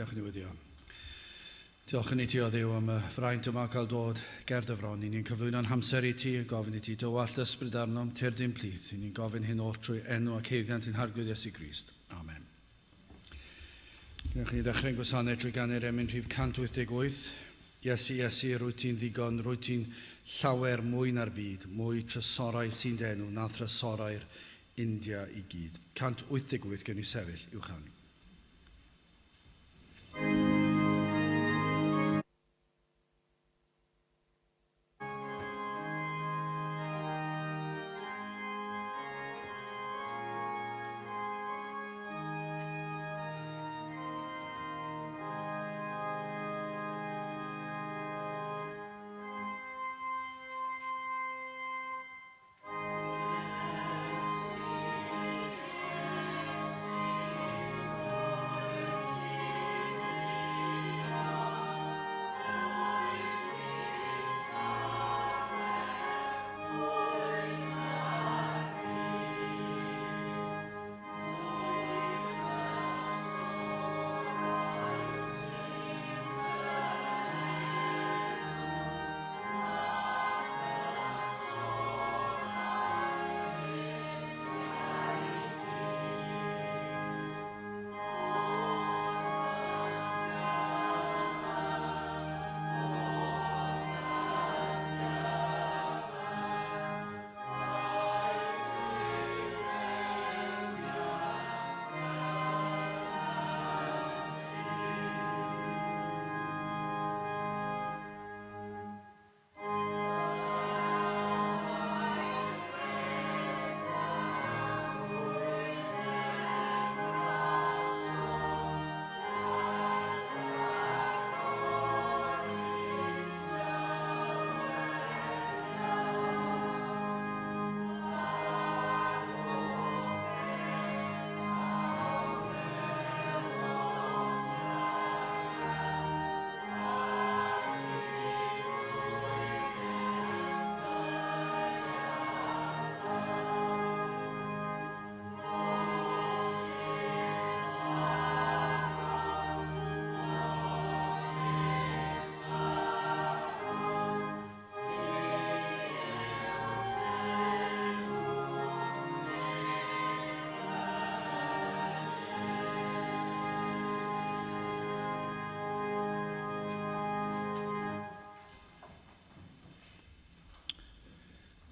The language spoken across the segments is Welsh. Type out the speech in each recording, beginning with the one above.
Gadewch i ni weddïo. Diolch yn i ti o Dduw am y fraint yma cael dod ger dy fron. I ni'n cyflwyno'n hamser i ti, gofyn i ti dywallt ysbryd arnom, tyrd i'n plith. I ni'n gofyn hyn oll trwy enw ac haeddiant ein Harglwydd Iesu Grist. Amen. Gwnewch i ni ddechrau'n gwasanaeth trwy ganu'r emyn rhif 188. Iesu, Iesu, rwyt ti'n ddigon, rwyt ti'n llawer mwy na'r byd, mwy trysorau sy'n dy enw na thrysorau'r India i gyd. 188, gewn ni sefyll i'w chanu.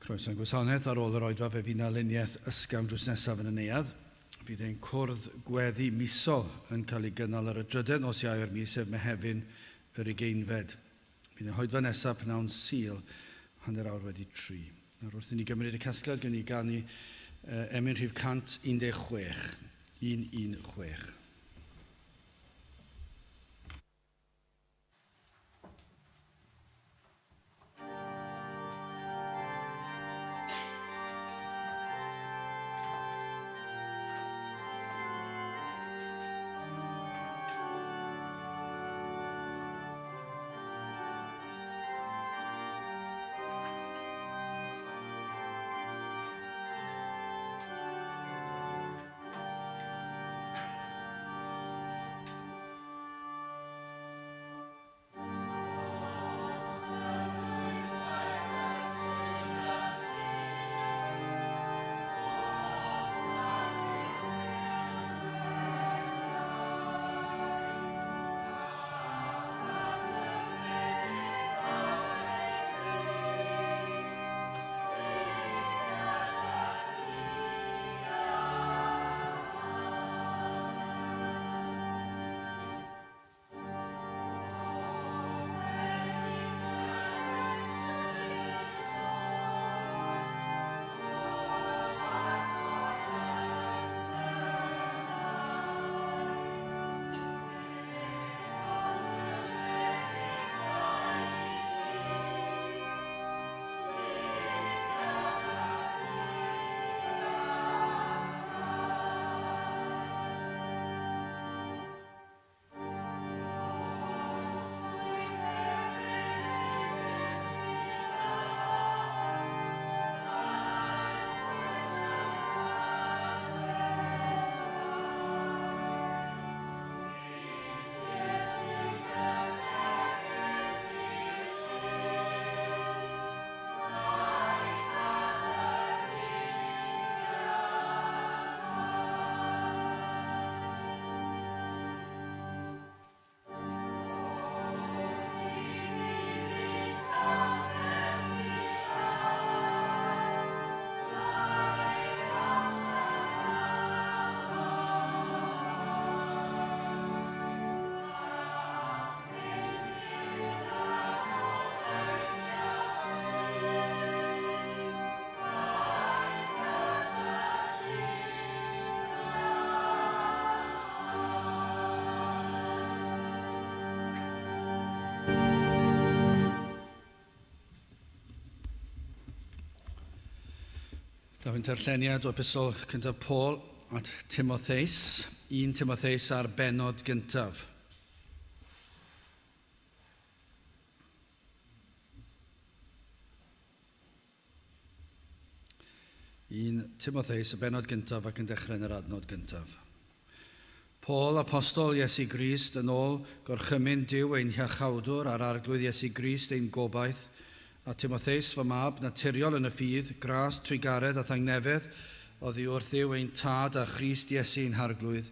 Croeso i'n gwasanaeth. Ar ôl yr oedfa fe fydd 'na luniaeth ysgafn drws nesaf yn y neuadd. Fydd ein cwrdd gweddi misol yn cael ei gynnal ar y drydedd nos Iau o'r mis, sef Mehefin yr ugeinfed. Bydd ein hoedfa nesaf pnawn Sul, 3:30. Nawr wrth i ni gymryd y casgliad, gewn ni ganu emyn rhif 116. 116. Nawr yn darlleniad o epistol cyntaf Paul at Timotheus, 1 Timotheus ar bennod gyntaf. Un Timotheus, y bennod gyntaf ac yn dechrau yn yr adnod gyntaf. Paul, apostol Iesu Grist, yn ôl gorchymyn Duw ein Hiachawdwr a'r Arglwydd Iesu Grist ein gobaith, a Timotheus fy mab, naturiol yn y ffydd, gras, trugaredd a thangnefedd oddi wrth Dduw ein Tad a Christ Iesu ein Harglwydd,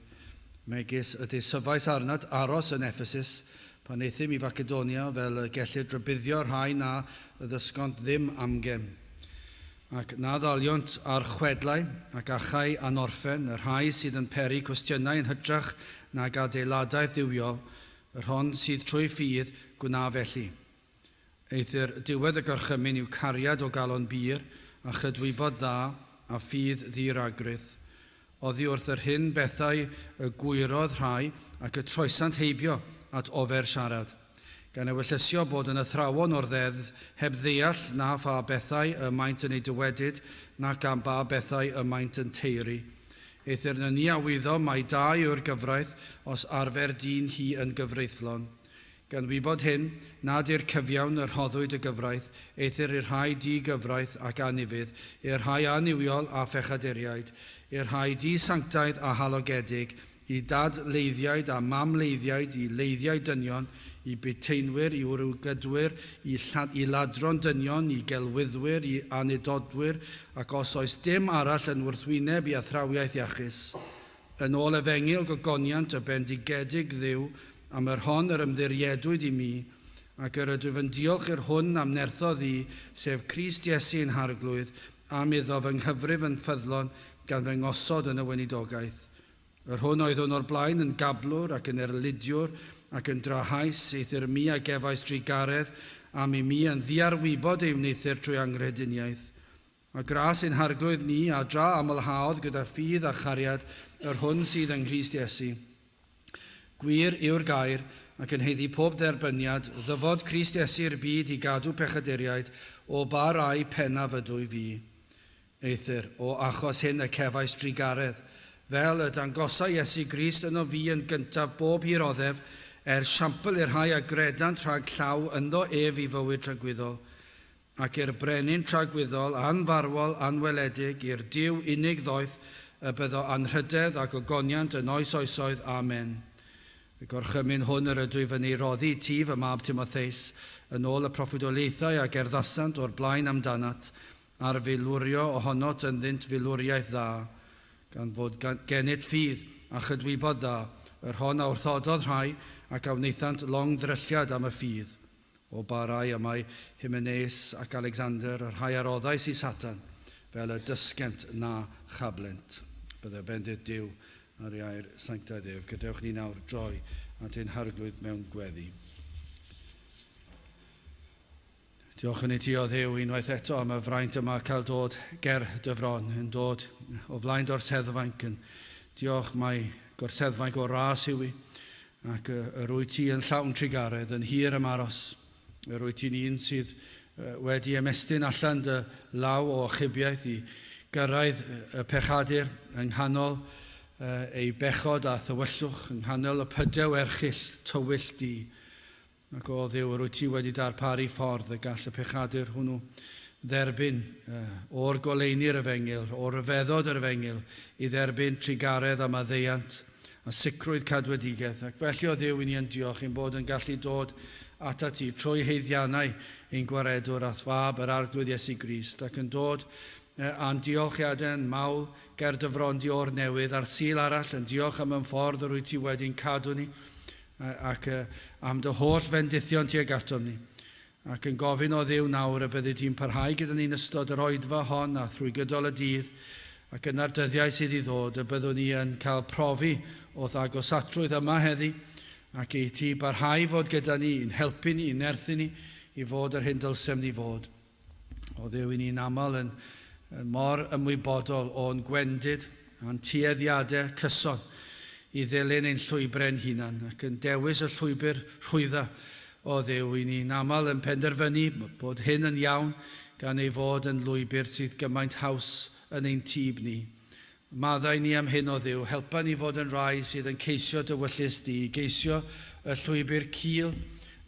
megis y deisyfais arnat aros yn Ephesus, pan euthum i Facedonia, fel y gellid rhybuddio'r rhai na ddysgont ddim amgen. Ac na ddaliont ar chwedlau ac achau anorffen, y rhai sydd yn peri cwestiynau yn hytrach nag adeiladaeth dduwiol, yr hon sydd trwy ffydd, gwna felly. Eithr diwedd y gorchymyn yw cariad o galon bur, a chydwybod dda, a ffydd ddi-ragrith. Oddi wrth yr hyn bethau y gwyrodd rhai, ac y troesant heibio at ofer siarad. Gan ewyllysio bod yn athrawon o'r ddeddf, heb ddeall na pha bethau y maent yn eu dywedyd, nac am ba bethau y maent yn taeru. Eithr nyni a wyddom mai da yw'r gyfraith, os arfer dyn hi yn gyfreithlon. Gan wybod hyn, nad i'r cyfiawn y rhoddwyd y gyfraith, eithr i'r rhai di-gyfraith ac anufudd, i'r rhai annuwiol a phechaduriaid, i'r rhai di-sanctaidd a halogedig, i dad-leiddiaid a mam-leiddiaid, i leiddiaid dynion, i buteinwyr, i wrywgydwyr, i i ladron dynion, i gelwyddwyr, i anudodwyr, ac os oes dim arall yn wrthwyneb i athrawiaeth iachus. Yn ôl efengyl gogoniant y bendigedig Dduw, am yr hon yr ymddiriedwyd i mi, ac yr ydwyf yn diolch i'r hwn a'm nerthodd i, sef Crist Iesu ein Harglwydd, am iddo fy nghyfrif yn ffyddlon gan fy ngosod yn y weinidogaeth. Yr hwn oeddwn o'r blaen yn gablwr ac yn erlidiwr ac yn drahaus, eithr mi a gefais drugaredd am i mi yn ddiarwybod ei wneuthur trwy anghrediniaeth. A gras ein Harglwydd ni, a dra amlhaodd gyda ffydd a chariad yr hwn sydd yng Nghrist Iesu. Gwir yw'r gair, ac yn haeddu pob derbyniad, ddyfod Crist Iesu i'r byd i gadw pechaduriaid, o ba rai pennaf ydw i fi. Eithr, o achos hyn y cefais drugaredd, fel y dangosai Iesu Grist yno fi yn gyntaf bob hir oddef, er siampl i'r rhai a gredant rhag llaw ynddo ef i fywyd tragwyddol. Ac i'r Brenin tragwyddol, anfarwol, anweledig, i'r Duw unig ddoeth, y byddo anrhydedd a gogoniant yn oes oesoedd. Amen. Y gorchymyn hwn yr ydwyf yn ei roddi i ti, fy mab Timotheus, yn ôl y proffwydoliaethau a gerddasant o'r blaen amdanat, a'r filwrio ohonot ynddynt filwriaeth dda, gan fod gennyt ffydd a chydwybod dda, yr hon a wrthododd rhai ac a wnaethant long-ddrylliad am y ffydd. O ba rai y mae Hymenaeus ac Alexander, y rhai a roddais i Satan, fel y dysgent na chablent. Byddai bendith Duw ar ei air sanctaidd ef. Gadewch ni nawr droi at ein Harglwydd mewn gweddi. Diolch yn i ti o Dduw unwaith eto am y fraint yma cael dod ger dy fron, yn dod o flaen d'orseddfainc, yn diolch mai gorseddfainc o ras yw i, Ac yr wyt ti yn llawn trugaredd, yn hir ymaros. Yr wyt ti'n un sydd wedi ymestyn allan dy law o achubiaeth i gyrraedd y pechadur yng nghanol ei bechod a thywyllwch, yng nghanol y pydew erchyll tywyll du. Ac o Dduw, yr wyt ti wedi darparu ffordd y gall y pechadur hwnnw dderbyn o'r goleuni'r efengyl, o ryfeddod yr efengyl, i dderbyn trugaredd a maddeuant a sicrwydd cadwedigaeth. Ac felly, o Dduw, i ni yn diolch ein bod yn gallu dod atat ti trwy haeddiannau ein Gwaredwr a'th Fab, yr Arglwydd Iesu Grist, ac yn dod â'n diolchiadau'n mawl ger dy fron di o'r newydd, a'r Sul arall, yn diolch am yn ffordd yr wyt ti wedi'n cadw ni, ac am dy holl fendithion tuag atom ni. Ac yn gofyn o Dduw nawr y byddi di'n parhau gyda ni'n ystod yr oedfa hon a thrwy gydol y dydd, ac yna'r dyddiau sydd i ddod, y byddwn ni yn cael profi o'th agosatrwydd yma heddi, ac i ti barhau fod gyda ni, i'n helpu ni, i'n nerthu ni, i fod yr hyn dylsem ni fod. O Dduw, i ni'n aml yn, yn mor ymwybodol o'n gwendid a'n tueddiadau cyson i ddilyn ein llwybrau'n hunan ac yn dewis y llwybr rhwydda. O Dduw, i ni'n aml yn penderfynu bod hyn yn iawn gan ei fod yn lwybr sydd gymaint haws yn ein tîb ni. Maddau ni am hyn o Dduw, helpa ni fod yn rai sydd yn ceisio dy wyllys di, geisio y llwybr cul,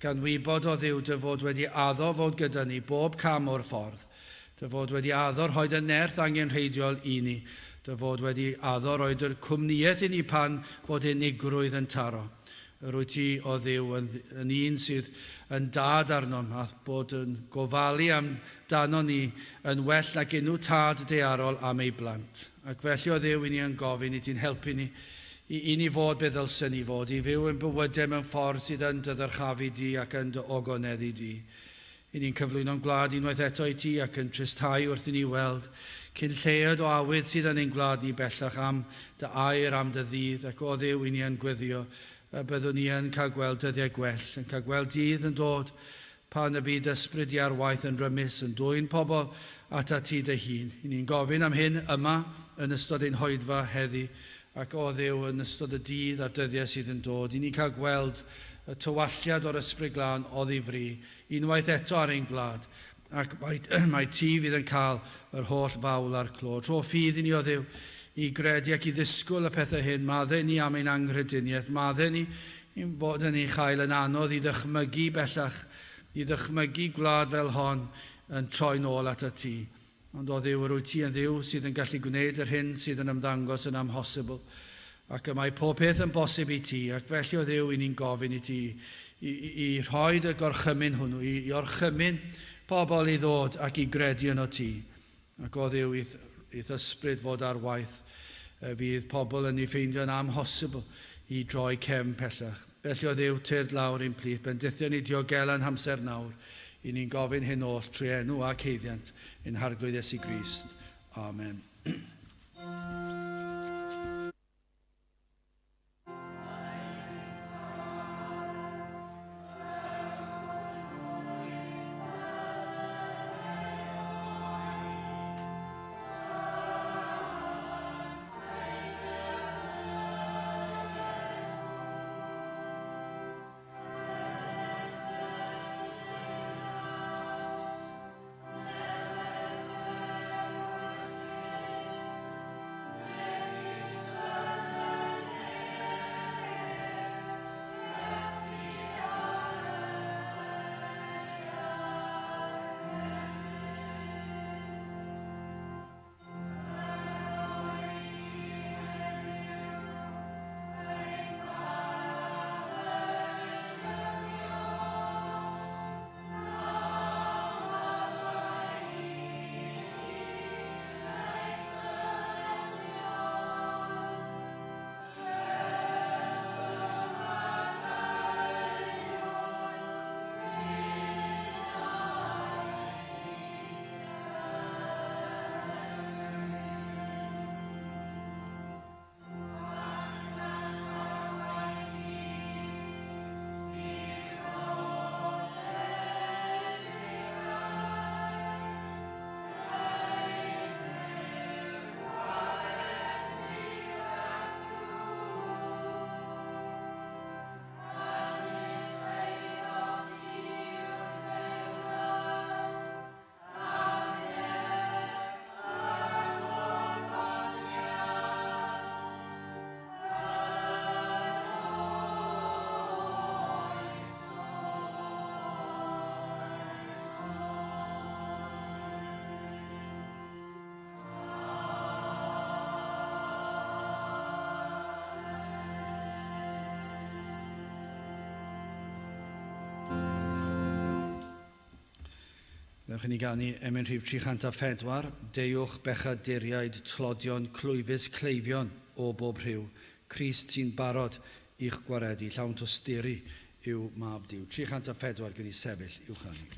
gan wybod o Dduw dy fod wedi addo fod gyda ni bob cam o'r ffordd, dy fod wedi addo rhoi dy nerth angenrheidiol i ni, dy fod wedi addo rhoi dy cwmnïaeth i ni pan fod unigrwydd yn taro. Yr wyt ti, o Dduw, yn, yn un sydd yn dad arnom, a bod yn gofalu amdano ni yn well nag unrhyw tad daearol am ei blant. Ac felly, o Dduw, i ni yn gofyn i ti'n helpu ni, i, i ni fod beth ddylsen ni fod, i fyw ein bywydau mewn ffordd sydd yn dy ddyrchafu di ac yn dy ogoneddu di. I ni'n cyflwyno'n gwlad unwaith eto i ti ac yn tristhau wrth i ni weld cyn lleied o awydd sydd yn ein gwlad ni bellach am dy air, am dy ddydd, ac o Dduw, i ni yn gweddio y byddwn ni yn cael gweld dyddiau gwell, yn cael gweld dydd yn dod pan y bydd ysbryd di ar waith yn rymus, yn dwyn pobl atat ti dy hun. I ni'n gofyn am hyn yma yn ystod ein hoedfa heddi, ac o Dduw, yn ystod y dydd a'r dyddiau sydd yn dod, i ni cael gweld y tywalltiad o'r Ysbryd Glân oddi fri, unwaith eto ar ein gwlad, ac mai, mai ti fydd yn cael yr holl fawl a'r clod. Rho ffydd i ni o Dduw, i gredu ac i ddisgwyl y pethau hyn. Maddau ni am ein anghrediniaeth. Maddau ni i'n bod yn ei chael yn anodd i ddychmygu bellach, i ddychmygu gwlad fel hon yn troi nôl atat ti. Ond o Dduw, yr wyt ti yn Dduw sydd yn gallu gwneud yr hyn sydd yn ymddangos yn amhosibl. Ac y mae pob peth yn bosib i ti, ac felly o Dduw, i ni'n gofyn i ti i, i, i rhoi dy gorchymyn hwnnw, i, i orchymyn pobl i ddod ac i gredu yno ti. Ac o Dduw, i'th, i'th ysbryd fod ar waith, fydd pobl yn ei ffeindio'n amhosibl i droi cefn pellach. Felly o Dduw, tyrd lawr i'n plith, bendithio ni diogela'n hamser nawr, i ni'n gofyn hyn oll trwy enw ac haeddiant ein Harglwydd Iesu Grist. Amen. Wnewch i ni ganu emyn rhif 304, Deuwch bechaduriaid tlodion clwyfus cleifion o bob rhyw, Crist sy'n barod i'ch gwaredu, llawn tosturi yw mab Duw. 304 gen i sefyll i'w chanu.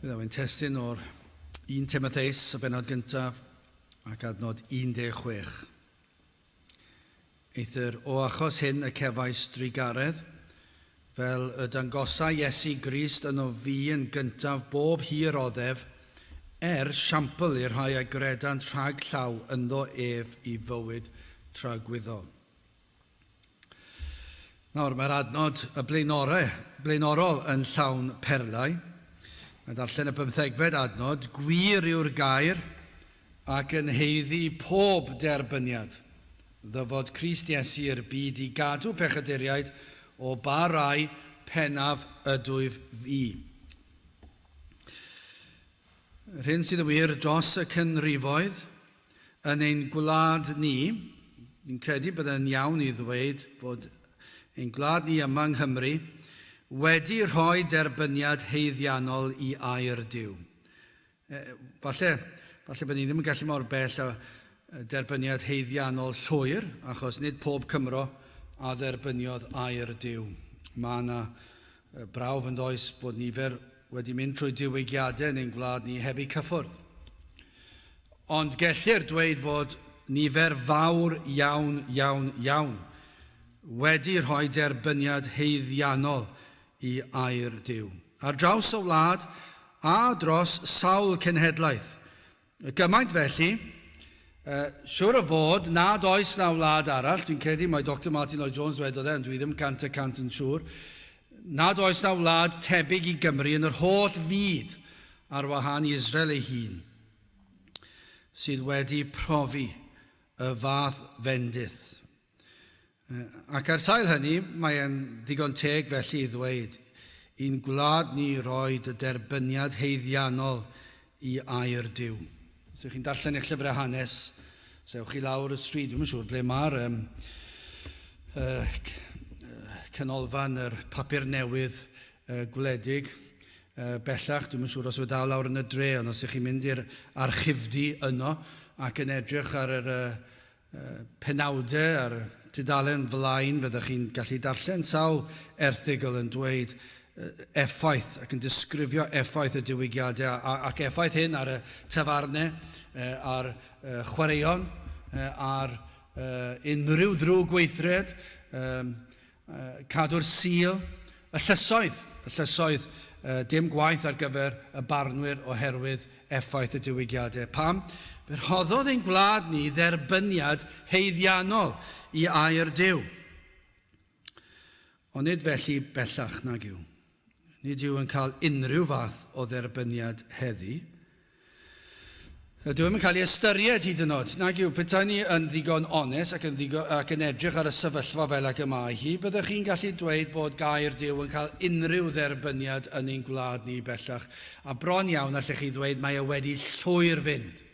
Byddaf yn testun o'r 1 Timotheus, y bennod gyntaf, ac adnod 16. Eithr o achos hyn y cefais drugaredd, fel y dangosai Iesu Grist yno fi yn gyntaf bob hir oddef, er siampl i'r rhai a gredant rhag llaw ynddo ef i fywyd tragwyddol. Nawr, mae'r adnod y blaenore, blaenorol yn llawn perlau. Mae darllen y bymthegfed adnod, gwir yw'r gair ac yn heiddi pob derbyniad. Ddyfod Crist Iesu i'r byd i gadw pechaduriaid o ba rai pennaf ydwyf fi. Yr hyn sydd yn wir dros y canrifoedd yn ein gwlad ni, ni'n credu byddai'n iawn i ddweud fod ein gwlad ni yma yng Nghymru wedi rhoi derbyniad haeddiannol i air Duw. Falle, falle bod ni ddim yn gallu mor bell â derbyniad haeddiannol llwyr, achos nid pob Cymro a dderbyniodd air Duw. Mae yna brawf yn does bod nifer wedi mynd trwy diwygiadau yn ein gwlad ni heb eu cyffwrdd. Ond gellir dweud fod nifer fawr iawn, iawn, iawn wedi rhoi derbyniad haeddiannol i air Duw. Ar draws y wlad a dros sawl cenhedlaeth. Gymaint felly, siwr o fod nad oes na wlad arall, dwi'n credu mai Doctor Martyn Lloyd Jones dwedodd e, ond dwi ddim 100% yn siŵr, nad oes na wlad tebyg i Gymru yn yr holl fyd ar wahân i Israel ei hun, sydd wedi profi y fath fendith. Ac ar sail hynny, mae e'n ddigon teg felly i ddweud i'n gwlad ni roi dy derbyniad haeddiannol i air Duw. Os ydych chi'n darllen eich llyfrau hanes, os ewch chi lawr y stryd, dwi'm yn siŵr ble mae'r um, uh, canolfan yr papur newydd uh, gwledig uh, bellach, dwi'm yn siŵr os yw e dal lawr yn y dre, ond os ydych chi'n mynd i'r archifdy yno ac yn edrych ar yr uh, penawdau ar tudalen flaen fyddwch chi'n gallu darllen sawl erthygl yn dweud effaith ac yn disgrifio effaith y diwygiadau ac effaith hyn ar y tafarnau, ar chwaraeon, ar unrhyw ddrwg gweithred, cadw'r Sul, y llysoedd, y llysoedd, dim gwaith ar gyfer y barnwyr oherwydd effaith y diwygiadau. Pam? Fe rhoddodd ein gwlad ni dderbyniad haeddiannol i air Duw. Ond nid felly bellach nag yw. Nid yw yn cael unrhyw fath o dderbyniad heddi. Dyw e'm yn cael ei ystyried hyd yn oed. Nag yw, petai ni yn ddigon onest ac yn, ddigon, ac yn edrych ar y sefyllfa fel ag y mae hi, byddech chi'n gallu dweud bod gair Duw yn cael unrhyw dderbyniad yn ein gwlad ni bellach. A bron iawn allech chi ddweud mae e wedi llwyr fynd.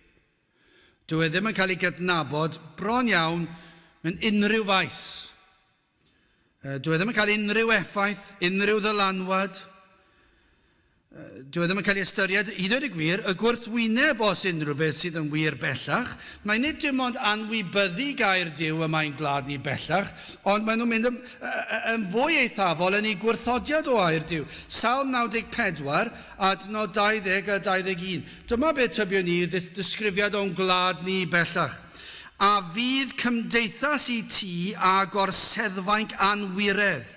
Dyw e ddim yn cael ei gydnabod bron iawn mewn unrhyw faes. Dyw e ddim yn cael unrhyw effaith, unrhyw ddylanwad. Dyw e ddim yn cael ei ystyried, i ddweud y gwir, y gwrthwyneb os unrhyw beth sydd yn wir bellach. Mae nid dim ond anwybyddu gair Duw y mae'n gwlad ni bellach, ond maen nhw'n mynd yn, yn fwy eithafol yn eu gwrthodiad o air Duw. Salm 94, adnod 20 a 21. Dyma beth tybiwn ni ddisgrifiad o'n gwlad ni bellach. A fydd cymdeithas i ti â gorseddfainc anwiredd,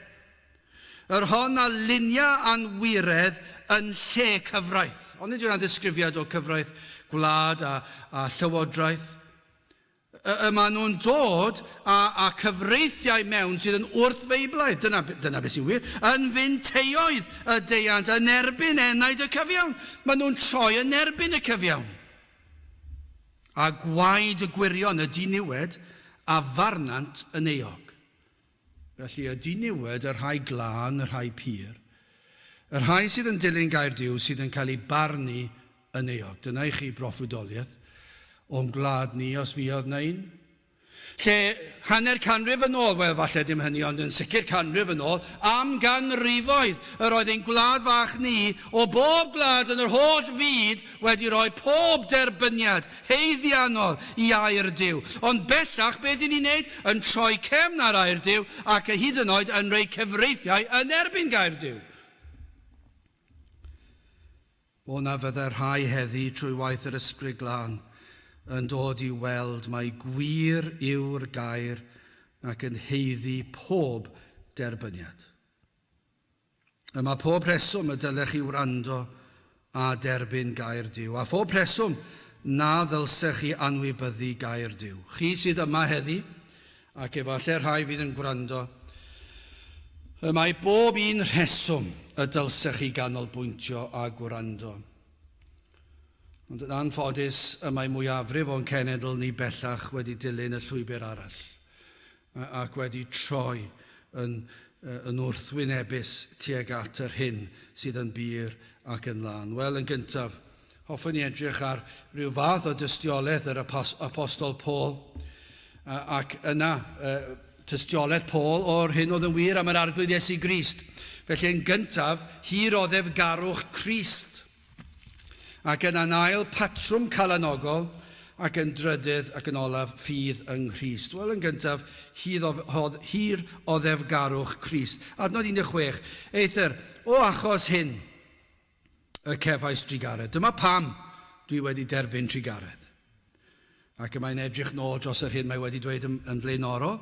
yr hon a lunia anwiredd yn lle cyfraith. Ond nid yw hwnna'n ddisgrifiad o cyfraith gwlad a, a llywodraeth. Y, y maen nhw'n dod â, â cyfreithiau mewn sydd yn wrth-feiblaidd, dyna, dyna beth sy'n wir, yn finteioedd y deuant yn erbyn enaid y cyfiawn. Maen nhw'n troi yn erbyn y cyfiawn. A gwaed y gwirion y diniwed a farnant yn euog. Felly y diniwed y rhai glân, y rhai pur, y rhai sydd yn dilyn gair Duw sydd yn cael eu barnu yn euog. Dyna i chi broffwydoliaeth o'n gwlad ni os fuodd 'na un. Lle hanner canrif yn ôl, wel falle dim hynny ond yn sicr canrif yn ôl, am ganrifoedd, yr oedd ein gwlad fach ni o bob gwlad yn yr holl fyd wedi rhoi pob derbyniad haeddiannol i air Duw. Ond bellach beth y'n ni'n neud? Yn troi cefn ar air Duw ac hyd yn oed yn rhoi cyfreithiau yn erbyn gair Duw. O na fyddai rhai heddi trwy waith yr Ysbryd Glân yn dod i weld mai gwir yw'r gair ac yn haeddu pob derbyniad. Y mae pob rheswm y dylech chi wrando a derbyn gair Duw, a phob rheswm na ddylsech chi anwybyddu gair Duw. Chi sydd yma heddi, ac efallai rhai fydd yn gwrando, y mae bob un rheswm y dylsech chi ganolbwyntio a gwrando. Ond yn anffodus, y mae mwyafrif o'n cenedl ni bellach wedi dilyn y llwybr arall, ac wedi troi yn, yn wrthwynebus tuag at yr hyn sydd yn bur ac yn lân. Wel, yn gyntaf, hoffwn i edrych ar ryw fath o dystiolaeth yr apostol Paul, ac yna tystiolaeth Paul o'r hyn oedd yn wir am yr Arglwydd Iesu Grist. Felly yn gyntaf, hir oddefgarwch Crist. Ac yna'n ail, patrwm calanogol, ac yn drydydd ac yn olaf, ffydd yng Nghrist. Wel, yn gyntaf, hir oddefgarwch Crist. Adnod 16. Eithr, o achos hyn, y cefais drugaredd. Dyma pam dwi wedi derbyn trugaredd. Ac y mae'n edrych nôl dros yr hyn mae wedi dweud yn, yn flaenorol.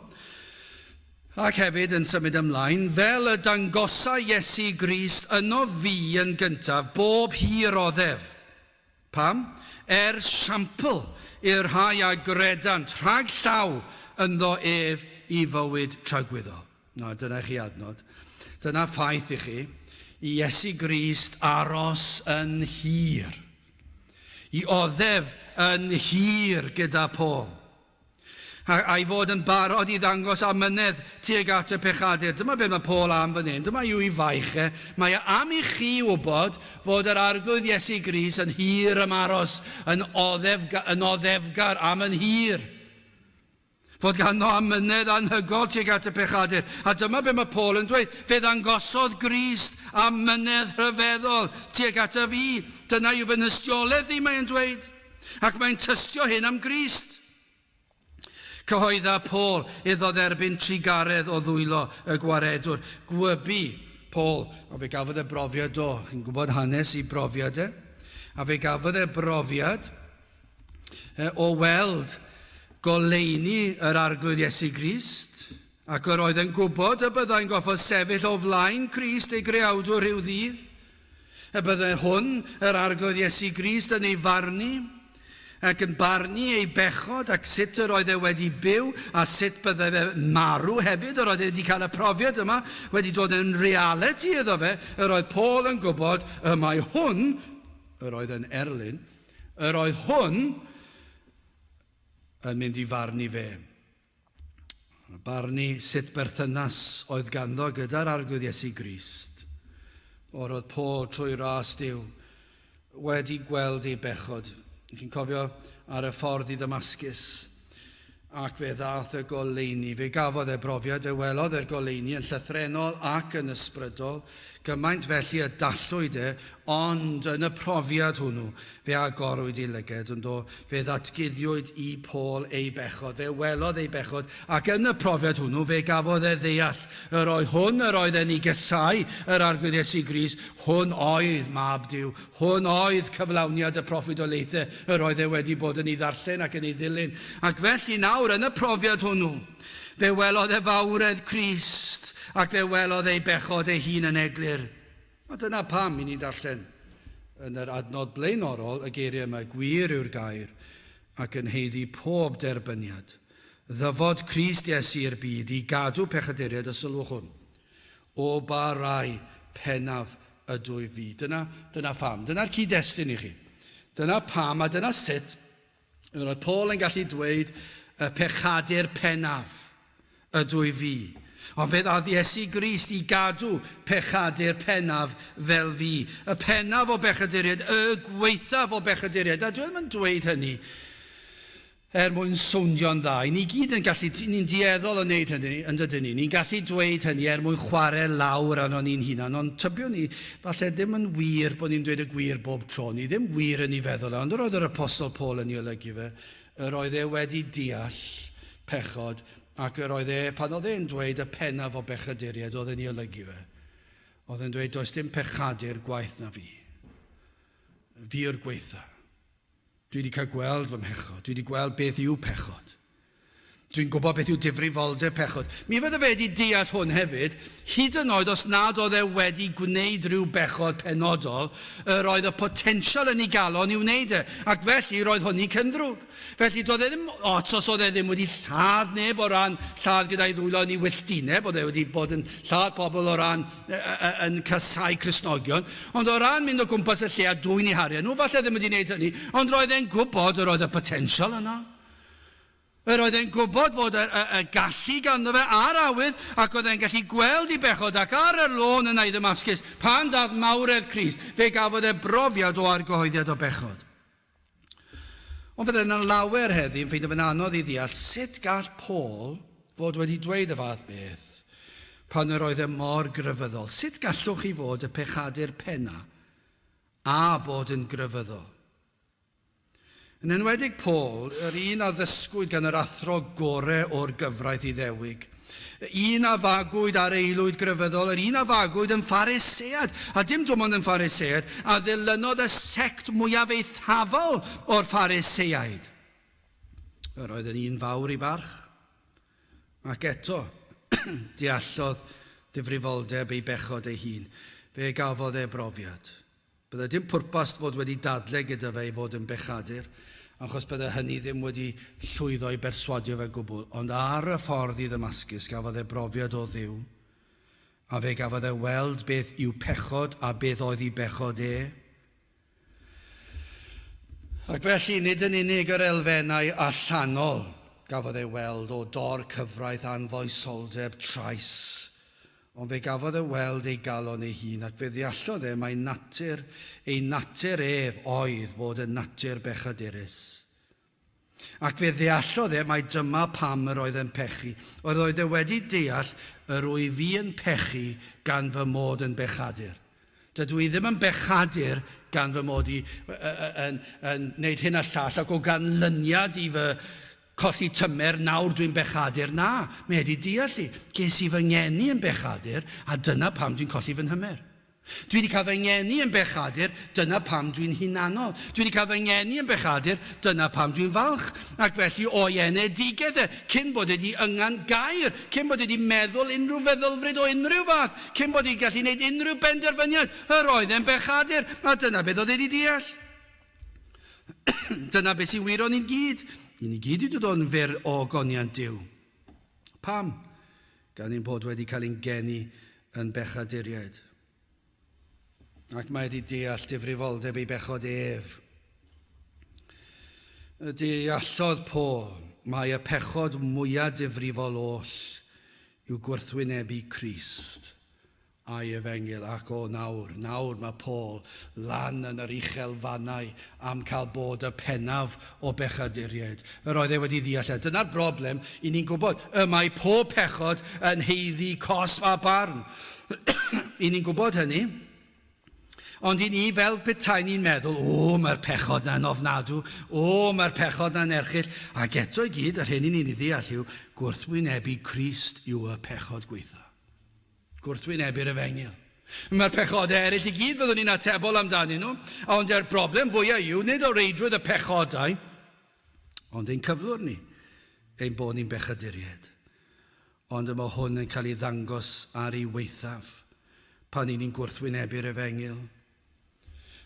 Ac hefyd yn symud ymlaen, fel y dangosa Iesu Grist yno fi yn gyntaf, bob hir oddef. Pam? Er siampl i'r rhai a gredant rhag llaw ynddo ef i fywyd tragwyddol. Na, dyna i chi adnod. Dyna ffaith i chi, i Iesu Grist aros yn hir. I oddef yn hir gyda Paul. A'i fod yn barod i ddangos amynedd tuag at y pechadur. Dyma beth mae Paul am fan hyn. Dyma yw ei faich e. Mae e am i chi wybod fod yr Arglwydd Iesu Grist yn hir ymaros, yn, oddef, yn oddefgar am yn hir. Fod ganddo amynedd anhygoel tuag at y pechadur. A dyma be mae Paul yn dweud, fe ddangosodd Grist amynedd rhyfeddol tuag at y fi. Dyna yw fy nhystiolaeth i, mae'n dweud. Ac mae'n tystio hyn am Grist. Cyhoedda Paul iddo dderbyn trugaredd o ddwylo y gwaredwr. Gwybu Paul, a fe gafodd e brofiad do, chi'n gwybod hanes i brofiad e, a fe gafodd e brofiad o weld goleuni yr Arglwydd Iesu Grist, ac yr oedd yn gwybod y byddai'n goffod sefyll o flaen Crist ei greawdwr rhyw ddydd, y byddai hwn, yr Arglwydd Iesu Grist, yn ei farnu, ac yn barnu ei bechod ac sut yr oedd e wedi byw a sut byddai fe marw hefyd. Yr oedd e wedi cael y profiad yma, wedi dod yn realiti iddo fe. Yr oedd Paul yn gwybod y mae hwn, yr oedd yn erlyn, Yr oedd hwn yn mynd i farnu fe. Barnu sut berthynas oedd ganddo gyda'r Arglwydd Iesu Grist. O'r oedd Paul trwy ras Duw wedi gweld ei bechod. Chi'n cofio ar y ffordd i Ddamascus, Ac fe ddaeth y goleuni. Fe gafodd e brofiad, fe welodd e'r goleuni yn llythrennol ac yn ysbrydol, gymaint felly y dallwyd e, ond yn y profiad hwnnw, fe agorwyd ei lyged, yn do, fe ddatguddiwyd i Paul ei bechod, fe welodd ei bechod, ac yn y profiad hwnnw, fe gafodd e ddeall, yr oedd hwn yr oedd e'n ei gysau, yr Arglwydd Iesu Grist, hwn oedd Mab Duw, Hwn oedd cyflawniad y proffwydoliaethau yr oedd e wedi bod yn ei ddarllen ac yn ei ddilyn. Ac felly nawr, yn y profiad hwnnw, fe welodd e fawredd Crist ac fe welodd ei bechod ei hun yn eglur. A dyna pam i ni'n darllen yn yr adnod blaenorol y geiriau yma, Gwir yw'r gair ac yn haeddu pob derbyniad. Ddyfod Crist Iesu i'r byd i gadw pechaduriaid, a sylwch hwn, O ba rai pennaf ydwyf fi? Dyna, dyna pham. Dyna'r cyd-destun i chi. Dyna pam a dyna sut yr oedd Paul yn gallu dweud y pechadur pennaf ydwyf fi. Ond fe ddaeth Iesu Grist i gadw pechadur pennaf fel fi. Y pennaf o bechaduriaid, y gwaethaf o bechaduriaid. A dwi ddim yn dweud hynny er mwyn soundio'n dda. I ni gyd yn gallu, ni'n dueddol o wneud hynny, yn dydyn ni? Ni'n gallu dweud hynny er mwyn chwarae lawr arno ni'n hunan, ond tybiwn ni, falle ddim yn wir bod ni'n dweud y gwir bob tro. Ni ddim wir yn ei feddwl e, ond yr oedd yr Apostol Paul yn ei olygu fe, yr oedd e wedi deall pechod, ac yr oedd e, pan oedd e'n dweud y pennaf o bechaduriaid, oedd e'n ei olygu fe. Oedd e'n dweud, does dim pechadur gwaeth na fi. Fi yw'r gweitha. Dwi wedi cael gweld fy mhechod. Dwi wedi gweld beth yw pechod. Dwi'n gwybod beth yw difrifoldeb pechod. Mi fydde fe wedi deall hwn hefyd, hyd yn oed os nad oedd e wedi gwneud rhyw bechod penodol, yr oedd y potensial yn ei galon i wneud e, ac felly roedd hynny'n cynddrwg. Felly doedd e ddim ots os oedd e ddim wedi lladd neb o ran lladd gyda'i ddwylo yn ei wylltineb, oedd e wedi bod yn lladd pobl o ran yn casáu Cristnogion, ond o ran mynd o gwmpas y lle a dwyn eu harian nhw, falle ddim wedi gwneud hynny, ond roedd e'n gwybod yr oedd y potensial yno. Yr oedd e'n gwybod fod y, y, y gallu ganddo fe a'r awydd, ac oedd e'n gallu gweld ei bechod, ac ar yr lôn yna i Ddamascus, pan daeth mawredd Crist, fe gafodd e brofiad o argyhoeddiad o bechod. Ond fydde yna lawer heddi yn ffeindio fe'n anodd i ddeall sut gall Paul fod wedi dweud y fath beth pan yr oedd e mor grefyddol. Sut gallwch chi fod y pechadur penna a bod yn grefyddol? Yn enwedig Paul, yr un a ddysgwyd gan yr athro gore o'r gyfraith Iddewig, un a fagwyd ar aelwyd grefyddol, yr un a fagwyd yn Pharisead, a dim dim ond yn Pharisead, a ddilynodd y sect mwyaf eithafol o'r Phariseaid. Yr oedd yn un fawr i barch, ac eto, deallodd difrifoldeb ei bechod ei hun. Fe gafodd e brofiad. Byddai dim pwrpas fod wedi dadle gyda fe i fod yn bechadur, achos byddai hynny ddim wedi llwyddo i berswadio fe gwbl, ond ar y ffordd i Ddamascus gafodd e brofiad o Dduw, a fe gafodd e weld beth yw pechod a beth oedd i bechod e. Ac felly, nid yn unig yr elfennau allanol gafodd e weld o dor cyfraith, anfoesoldeb, trais, Ond fe gafodd e weld ei galon ei hun, ac fe ddeallodd e mai natur ei natur ef oedd fod yn natur bechadurus. Ac fe ddeallodd e mai dyma pam yr oedd e'n pechu. Oedd oedd e wedi deall, yr wyf fi yn pechu gan fy mod yn bechadur. Dydw i ddim yn bechadur gan fy mod i yn, yn wneud hyn a llall ac o ganlyniad i fy Colli tymer, nawr dwi'n bechadur. Na, mae wedi deall i. Ges i fy ngeni yn bechadur, a dyna pam dwi'n colli fy nhymer. Dwi wedi cael fy ngeni yn bechadur, dyna pam dwi'n hunanol. Dwi wedi cael fy ngeni yn bechadur, dyna pam dwi'n falch. Ac felly o'i enedigedd e, cyn bod e wedi yngan gair, cyn bod e wedi meddwl unrhyw feddylfryd o unrhyw fath, cyn bod e wedi gallu gwneud unrhyw benderfyniad, yr oedd e'n bechadur, a dyna beth oedd e wedi deall. Dyna beth sy'n wir o'n ni'n gyd. Ni'n ni gyd wedi dod yn fyr o ogoniant Duw. Pam? Gan ein bod wedi cael ein geni yn bechaduriaid. Ac mae wedi deall difrifoldeb ei bechod ef. Deallodd Paul mae y pechod mwyaf difrifol oll yw gwrthwynebu Crist a'i efengyl, ac o nawr, nawr mae Paul lan yn yr uchel fannau am cael bod y pennaf o bechaduriaid. Yr oedd e wedi ddeall e. Dyna'r broblem, i ni'n gwybod, y mae pob pechod yn haeddu cosb a barn. I ni'n gwybod hynny. Ond i ni, fel petai ni'n meddwl, o, mae'r pechod na'n ofnadw, o, mae'r pechod na'n erchyll, ac eto i gyd, yr hyn i ni'n ei ddeall yw, gwrthwynebu Crist yw y pechod gwaetha. Gwrthwynebu'r efengyl. Mae'r pechodau eraill i gyd fyddwn ni'n atebol amdanyn nhw, ond yr broblem fwyaf yw nid o reidrwydd y pechodau, ond ein cyflwr ni, ein bod ni'n bechaduriaid. Ond y mae hwn yn cael ei ddangos ar ei waethaf pan i ni'n gwrthwynebu'r efengyl.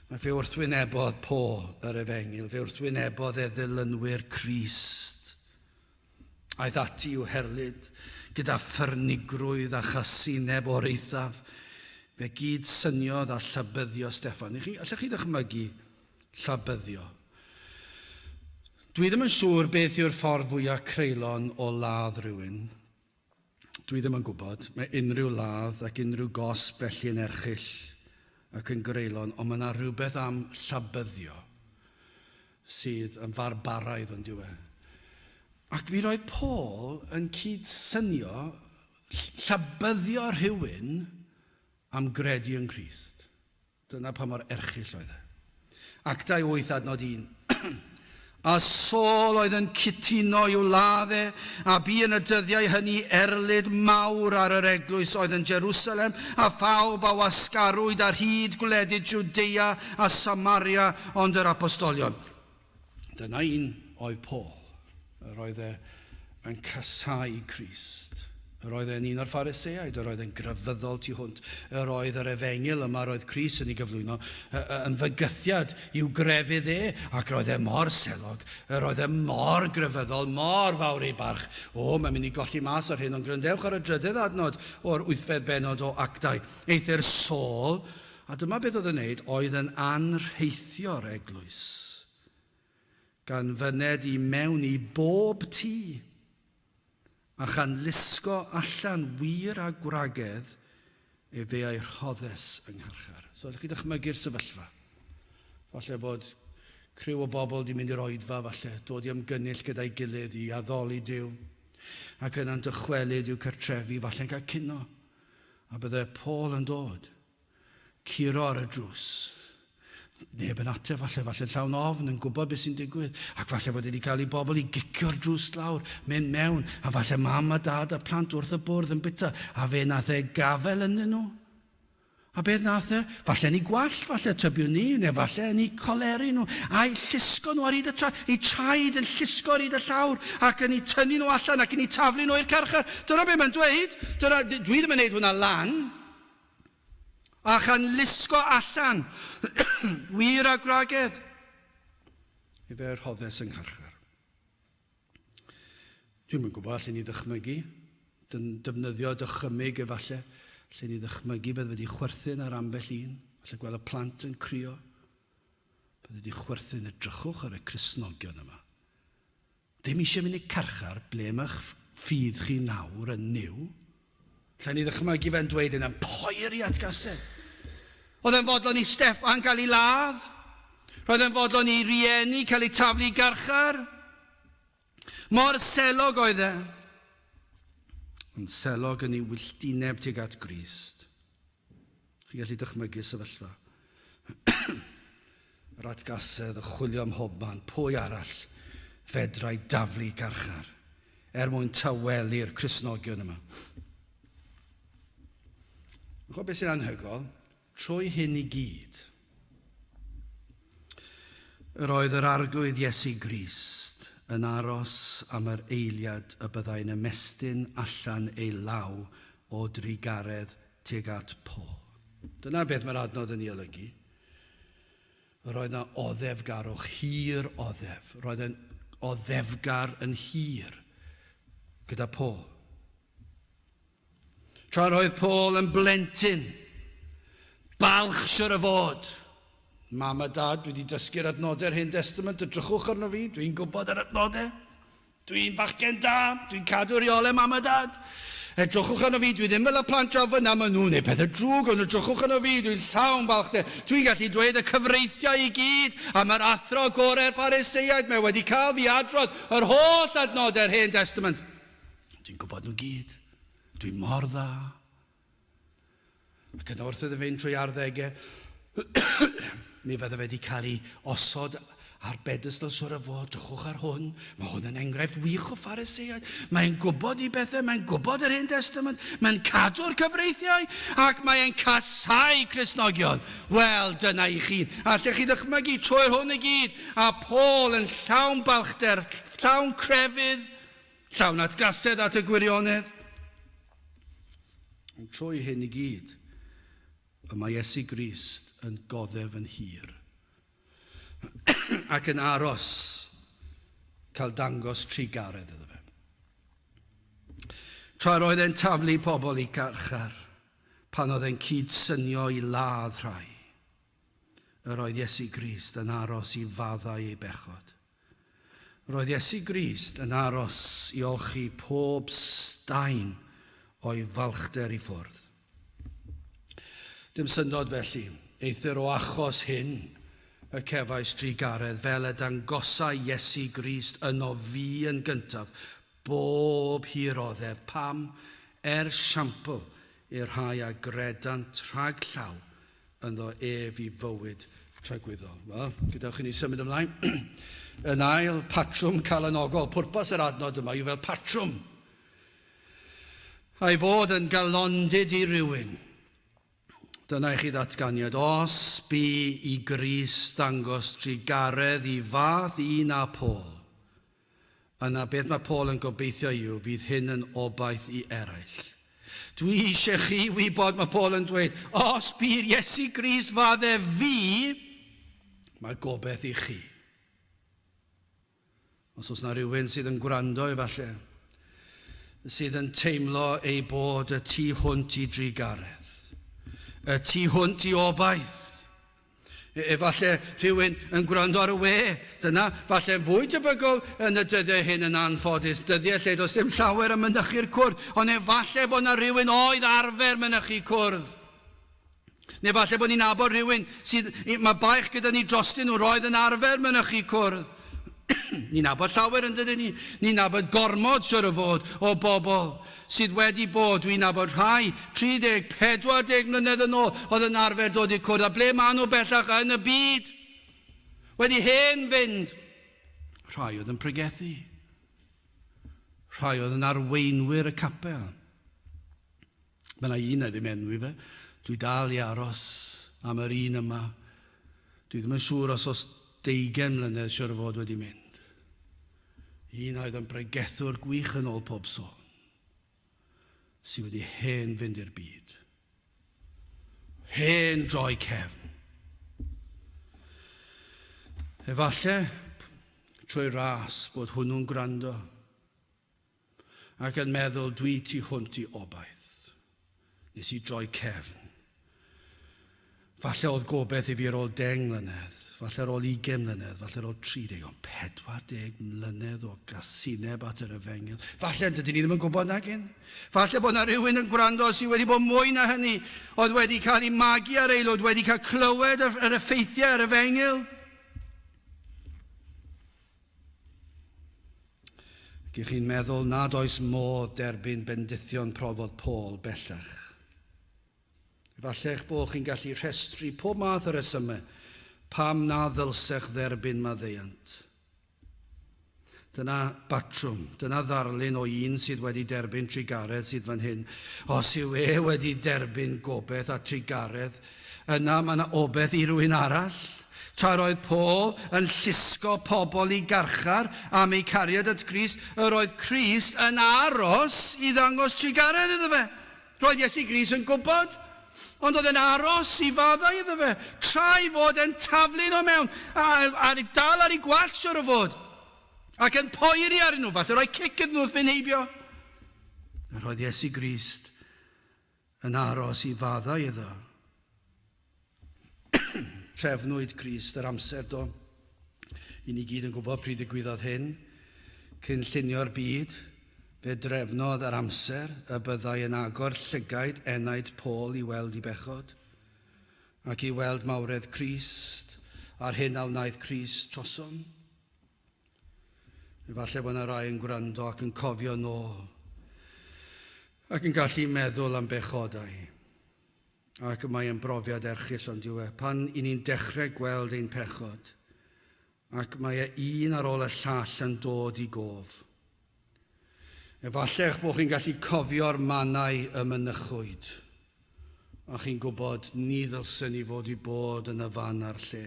Mae fe wrthwynebodd Paul yr efengyl, fe wrthwynebodd e ddilynwyr Crist. Aeth ati i'w herlid gyda ffyrnigrwydd a chasineb o'r eithaf. Fe gyd syniodd a llabyddio Steffan. Chi, allech chi ddychmygu llabyddio? Dwi ddim yn siŵr beth yw'r ffordd fwyaf creulon o ladd rhywun. Dwi ddim yn gwybod. Mae unrhyw ladd ac unrhyw gosb felly yn erchyll ac yn greulon, ond mae yna rhywbeth am llabyddio sydd yn farbaraidd ond yw e. Ac mi roedd Paul yn cydsynio llabyddio rhywun am gredu yng Nghrist. Dyna pa mor erchyll oedd e. Actau 8 adnod 1. A Saul oedd yn cytuno i'w ladd e, a bu yn y dyddiau hynny erlid mawr ar yr eglwys oedd yn Jerusalem, a phawb a wasgarwyd ar hyd gwledydd Jwdea a Samaria ond yr apostolion. Dyna un oedd Paul. Yr oedd e yn casáu Crist. Yr oedd e'n un o'r Phariseaid, yr oedd e'n grefyddol tu hwnt. Yr oedd yr efengyl yma yr oedd Crist yn ei gyflwyno yn fygythiad i'w grefydd e, ac roedd e mor selog, yr oedd e mor grefyddol, mor fawr ei barch. O, mae'n mynd i golli mas o'r hyn, ond gwrandewch ar y drydedd adnod o'r wythfed bennod o Actau. Eithr Saul, a dyma beth oedd yn wneud, oedd yn anrheithio'r eglwys. Gan fyned i mewn i bob tŷ, a chan lusgo allan wŷr a gwragedd, efe a'i rhoddes yng ngharchar. So, allwch chi dychmygu'r sefyllfa? Falle bod criw o bobl di mynd i'r oedfa, falle, dod i ymgynnull gyda'i gilydd i addoli Duw, ac yna'n dychwelyd i'w cartrefi, falle'n cael cino. A bydde Paul yn dod Curo ar y drws. Neb yn ateb, falle, falle llawn ofn, yn gwybod beth sy'n digwydd. Ac falle bod wedi cael ei bobl i gicio'r drws lawr, mynd mewn, a falle mam a dad a plant wrth y bwrdd yn bita, a fe nath e gafel ynddyn nhw. A beth nath e? Falle yn ei gwallt, falle, tybiwn ni, neu falle yn ei coleri nhw, a'i llusgo nhw ar hyd y traed, ei traed yn llusgo ar hyd y llawr, ac yn ei tynnu nhw allan, ac yn ei taflu nhw i'r carchar. Dyna beth mae'n dweud. Dyna, dwi ddim yn neud hwnna lan. A chan lusgo allan wŷr a gwragedd, efe y rhoddes yng ngharchar. Dwi'm yn gwybod, allen ni ddychmygu, defnyddio dychymyg efallai, allen ni ddychmygu beth wedi chwerthin ar ambell un, falle gweld y plant yn crio, beth wedi chwerthin, edrychwch ar y Cristnogion yma. Ddim eisiau mynd i carchar, ble mae'ch ffydd chi nawr yn Nuw? Lle ni ddychmygu fe'n dweud yna'n poeri at gaseg. Oedd e'n fodlon i Steffan cael ei ladd. Roedd e'n fodlon i rieni cael eu taflu i garchar. Mor selog oedd e. Ond selog yn ei wylltineb tuag at Grist. Chi'n gallu dychmygu sefyllfa. Yr atgasedd, y chwilio ym mhobman, pwy arall fedrai daflu carchar er mwyn tawelu'r Cristnogion yma? Chwa beth sy'n anhygoel? Trwy hyn i gyd, yr oedd yr Arglwydd Iesu Grist yn aros am yr eiliad y byddai'n ymestyn allan ei law o drugaredd tuag at Paul. Dyna beth mae'r adnod yn ei olygu. Yr oedd yna oddefgarwch, hir oddef. Roedd e'n oddefgar yn hir gyda Paul. Tra roedd Paul yn blentyn, balch siwr o fod. Mam a dad, dwi wedi dysgu'r adnodau'r Hen Testament, edrychwch arno fi, dwi'n gwybod yr adnodau. Dwi'n fachgen da, dwi'n cadw rheolau mam a dad. Edrychwch arno fi, dwi ddim fel y plant draw fyna, maen nhw'n gwneud pethau drwg, ond edrychwch arno fi, dwi'n llawn balchder. Dwi'n gallu dweud y cyfreithiau i gyd, a mae'r athro gorau'r Phariseiaid, mae wedi cael fi adrodd yr holl adnodau'r Hen Testament. Dwi'n gwybod nhw gyd. Dwi'n mor dda. Ac yna wrth iddo fynd trwy arddegau, mi fydde fe wedi cael ei osod ar bedestol siwr o fod, drychwch ar hwn, mae hwn yn enghraifft wych o Phariseaid. Mae'n gwybod i bethau, mae'n gwybod yr Hen Testament, mae'n cadw'r cyfreithiau, ac mae'n casau Cristnogion. Wel, dyna i chi. Allech chi ddychmygu trwy'r hwn i gyd, a Paul yn llawn balchder, llawn crefydd, Llawn atgasedd at y gwirionedd. Ond trwy hyn i gyd, y mae Iesu Grist yn goddef yn hir ac yn aros cael dangos trugaredd iddo fe. Tra roedd e'n taflu pobl i garchar, pan oedd e'n cydsynio i ladd rhai, yr oedd Iesu Grist yn aros i faddau ei bechod. Roedd Iesu Grist yn aros i olchi pob staen o'i falchder i ffwrdd. Dim syndod felly, eithr o achos hyn y cefais drugaredd fel y dangosai Iesu Grist yno fi yn gyntaf, bob hir oddef, pam, er siampl i'r rhai a gredant rhag llaw ynddo ef i fywyd tragwyddol. Wel, gadewch i ni symud ymlaen. Yn ail, patrwm calonogol. Pwrpas yr adnod yma yw fel patrwm. A'i fod yn galondid i rywun. Dyna i chi ddatganiad. Os bu i Grist ddangos trugaredd i fath un â Paul, yna beth mae Paul yn gobeithio yw fydd hyn yn obaith i eraill. Dwi eisiau chi wybod, mae Paul yn dweud, os bu'r Iesu Grist fadde fi, mae gobeith i chi. Os oes na rhywun sydd yn gwrando efallai, sydd yn teimlo ei bod y tu hwnt i drugaredd, y tu hwnt i obaith, Efallai rhywun yn gwrando ar y we, dyna falle'n fwy tebygol yn y dyddiau hyn yn anffodus, dyddiau lle does dim llawer yn mynychu'r cwrdd, ond efallai bod yna rhywun oedd arfer mynychu cwrdd. Neu falle bod ni'n nabod rhywun sydd, mae baich gyda ni drostyn nhw, roedd yn arfer mynychu cwrdd. ni'n nabod llawer yn dydyn ni? Ni'n nabod gormod, siwr o fod, o bobl sydd wedi bod, dwi'n nabod rhai, 30, 40 mlynedd yn ôl, oedd yn arfer dod i'r cwrdd, a ble maen nhw bellach yn y byd? Wedi hen fynd. Rhai oedd yn pregethu. Rhai oedd yn arweinwyr y capel. Mae yna un na ddim enwi fe. Dwi dal i aros am yr un yma. Dwi ddim yn siŵr os oes deugain mlynedd siwr o fod wedi mynd. Un oedd yn bregethwr gwych yn ôl pob sôn, sydd wedi hen fynd i'r byd. Hen droi cefn. Efallai, trwy ras, bod hwnnw'n gwrando. Ac yn meddwl dwi tu hwnt i obaith. Nes i droi cefn. Falle oedd gobeith i fi ar ôl 10 mlynedd, falle ar ôl 20 mlynedd, falle ar ôl 30, ond 40 mlynedd o gasineb at yr efengyl. Falle, dydyn ni ddim yn gwybod nag un. Falle bod na rhywun yn gwrando sydd wedi bod mwy na hynny, oedd wedi cael ei magu ar aelwyd, wedi cael clywed yr effeithiau yr efengyl. Ac ych chi'n meddwl nad oes modd derbyn bendithion profodd Paul bellach. Efallai eich bod chi'n gallu rhestru pob math o resymau pam na ddylsech dderbyn maddeuant. Dyna batrwm, dyna ddarlun o un sydd wedi derbyn trugaredd sydd fan hyn. Os yw e wedi derbyn gobeith a trugaredd, Yna mae yna obaith i rywun arall. Tra roedd Paul yn llusgo pobl i garchar am eu cariad at Grist, yr oedd Crist yn aros i ddangos trugaredd iddo fe. Roedd Iesu Grist yn gwybod, ond oedd e'n aros i faddau iddo fe, tra ei fod e'n taflu nhw mewn, a, a, a dal ar ei gwallt siwr o fod, ac yn poeri arnyn nhw, falle rhoi cic iddyn nhw wrth fynd heibio. Yr oedd Iesu Grist yn aros i faddau iddo. Trefnwyd Crist yr amser do. I ni gyd yn gwybod pryd digwyddodd hyn. Cyn llunio'r byd, fe drefnodd yr amser y byddai yn agor llygaid enaid Paul i weld i bechod, ac i weld mawredd Crist a'r hyn a wnaeth Crist trosom. Efallai bod yna rai yn gwrando ac yn cofio nôl ac yn gallu meddwl am bechodau. Ac mae yn brofiad erchyll ond yw e, pan i ni'n dechrau gweld ein pechod, ac mae e un ar ôl y llall yn dod i gof. Efallai eich bod chi'n gallu cofio'r mannau y mynychwyd, a chi'n gwybod ni ddylsen ni fod i bod yn y fan a'r lle.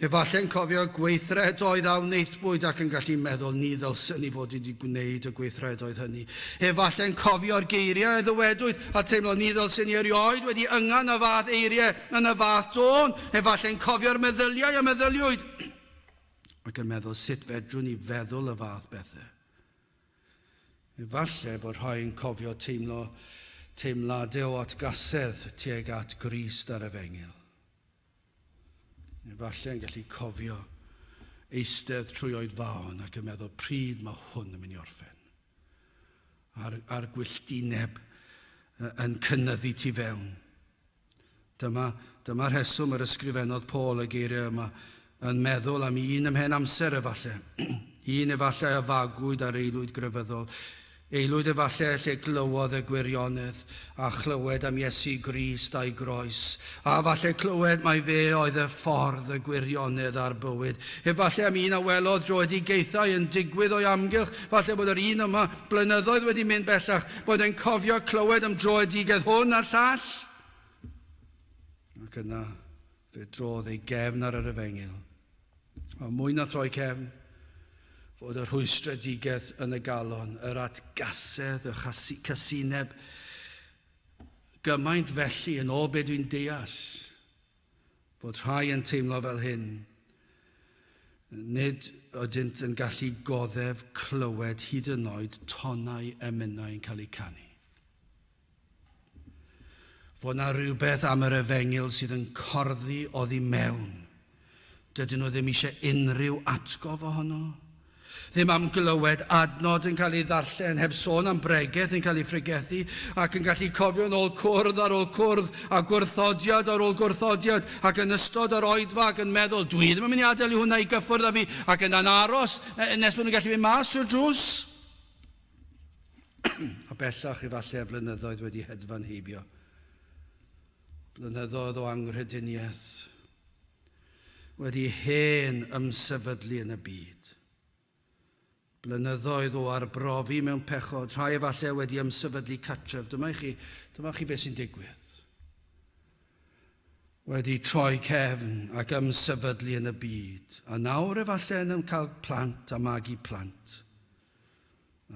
Efallai'n cofio gweithredoedd a wnaethpwyd ac yn gallu meddwl ni ddylsen ni fod wedi gwneud y gweithredoedd hynny. Efallai'n cofio'r geiriau a ddywedwyd a teimlo ni ddylsen ni erioed wedi yngan y fath eiriau yn y fath dôn. Efallai'n cofio'r meddyliau a meddyliwyd ac yn meddwl sut fedrwn ni feddwl y fath bethau. Efallai bod rhai yn cofio teimlo teimladau o atgasedd tuag at Grist a'r Efengyl. Efallai yn gallu cofio eistedd trwy oedfaon ac yn meddwl pryd mae hwn yn mynd i orffen. A'r, a'r gwylltineb yn cynyddu tu fewn. Dyma, dyma'r rheswm yr ysgrifennodd Paul y geiriau yma, yn meddwl am un ymhen amser efallai, un efallai a fagwyd ar aelwyd grefyddol, Aelwyd efallai lle glywodd y gwirionedd a chlywed am Iesu Grist a'i groes, a falle clywed mai fe oedd y ffordd, y gwirionedd a'r bywyd. Efallai am un a welodd dröedigaethau yn digwydd o'i amgylch, falle bod yr un yma blynyddoedd wedi mynd bellach, bod e'n cofio clywed am dröedigaeth hwn a'r llall. Ac yna fe drodd ei gefn ar yr efengyl. Ond mwy na throi cefn, fod y rhwystredigaeth yn y galon, yr atgasedd, y casineb, gymaint felly, yn ôl be dwi'n deall, fod rhai yn teimlo fel hyn. Nid ydynt yn gallu goddef clywed hyd yn oed tonau emynau yn cael eu canu. Fod 'na rywbeth am yr efengyl sydd yn corddi oddi mewn. Dydyn nhw ddim eisiau unrhyw atgof ohono. Ddim am glywed adnod yn cael ei ddarllen, heb sôn am bregeth yn cael ei phregethu, ac yn gallu cofio yn ôl cwrdd ar ôl cwrdd, a gwrthodiad ar ôl gwrthodiad, ac yn ystod yr oedfa ac yn meddwl, dwi ddim yn mynd i adael i hwnna i gyffwrdd â fi, ac yna'n aros nes bod nhw'n gallu mynd mas trwy'r drws. A bellach efallai blynyddoedd wedi hedfan heibio. Blynyddoedd o anghrediniaeth wedi hen ymsefydlu yn y byd. Blynyddoedd o arbrofi mewn pechod, rhai efallai wedi ymsefydlu cartref. Dyma i chi, dyma chi beth sy'n digwydd. Wedi troi cefn ac ymsefydlu yn y byd, a nawr efallai yn cael plant a magu plant.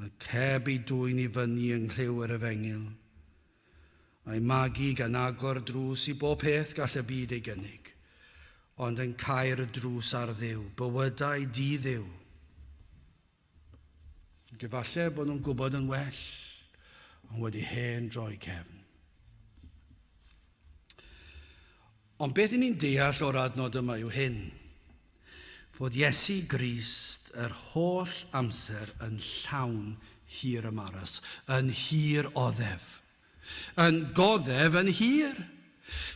Ac heb ei dwyn i fyny yng nghlyw yr efengyl, a'i magu gan agor drws i bob peth gall y byd ei gynnig, ond yn cau'r drws ar Dduw, bywydau di-Dduw. Ac efallai bod nhw'n gwybod yn well, ond wedi hen droi cefn. Ond beth 'y ni'n deall o'r adnod yma yw hyn, fod Iesu Grist yr holl amser yn llawn hir ymaros, yn hir oddef, yn goddef yn hir.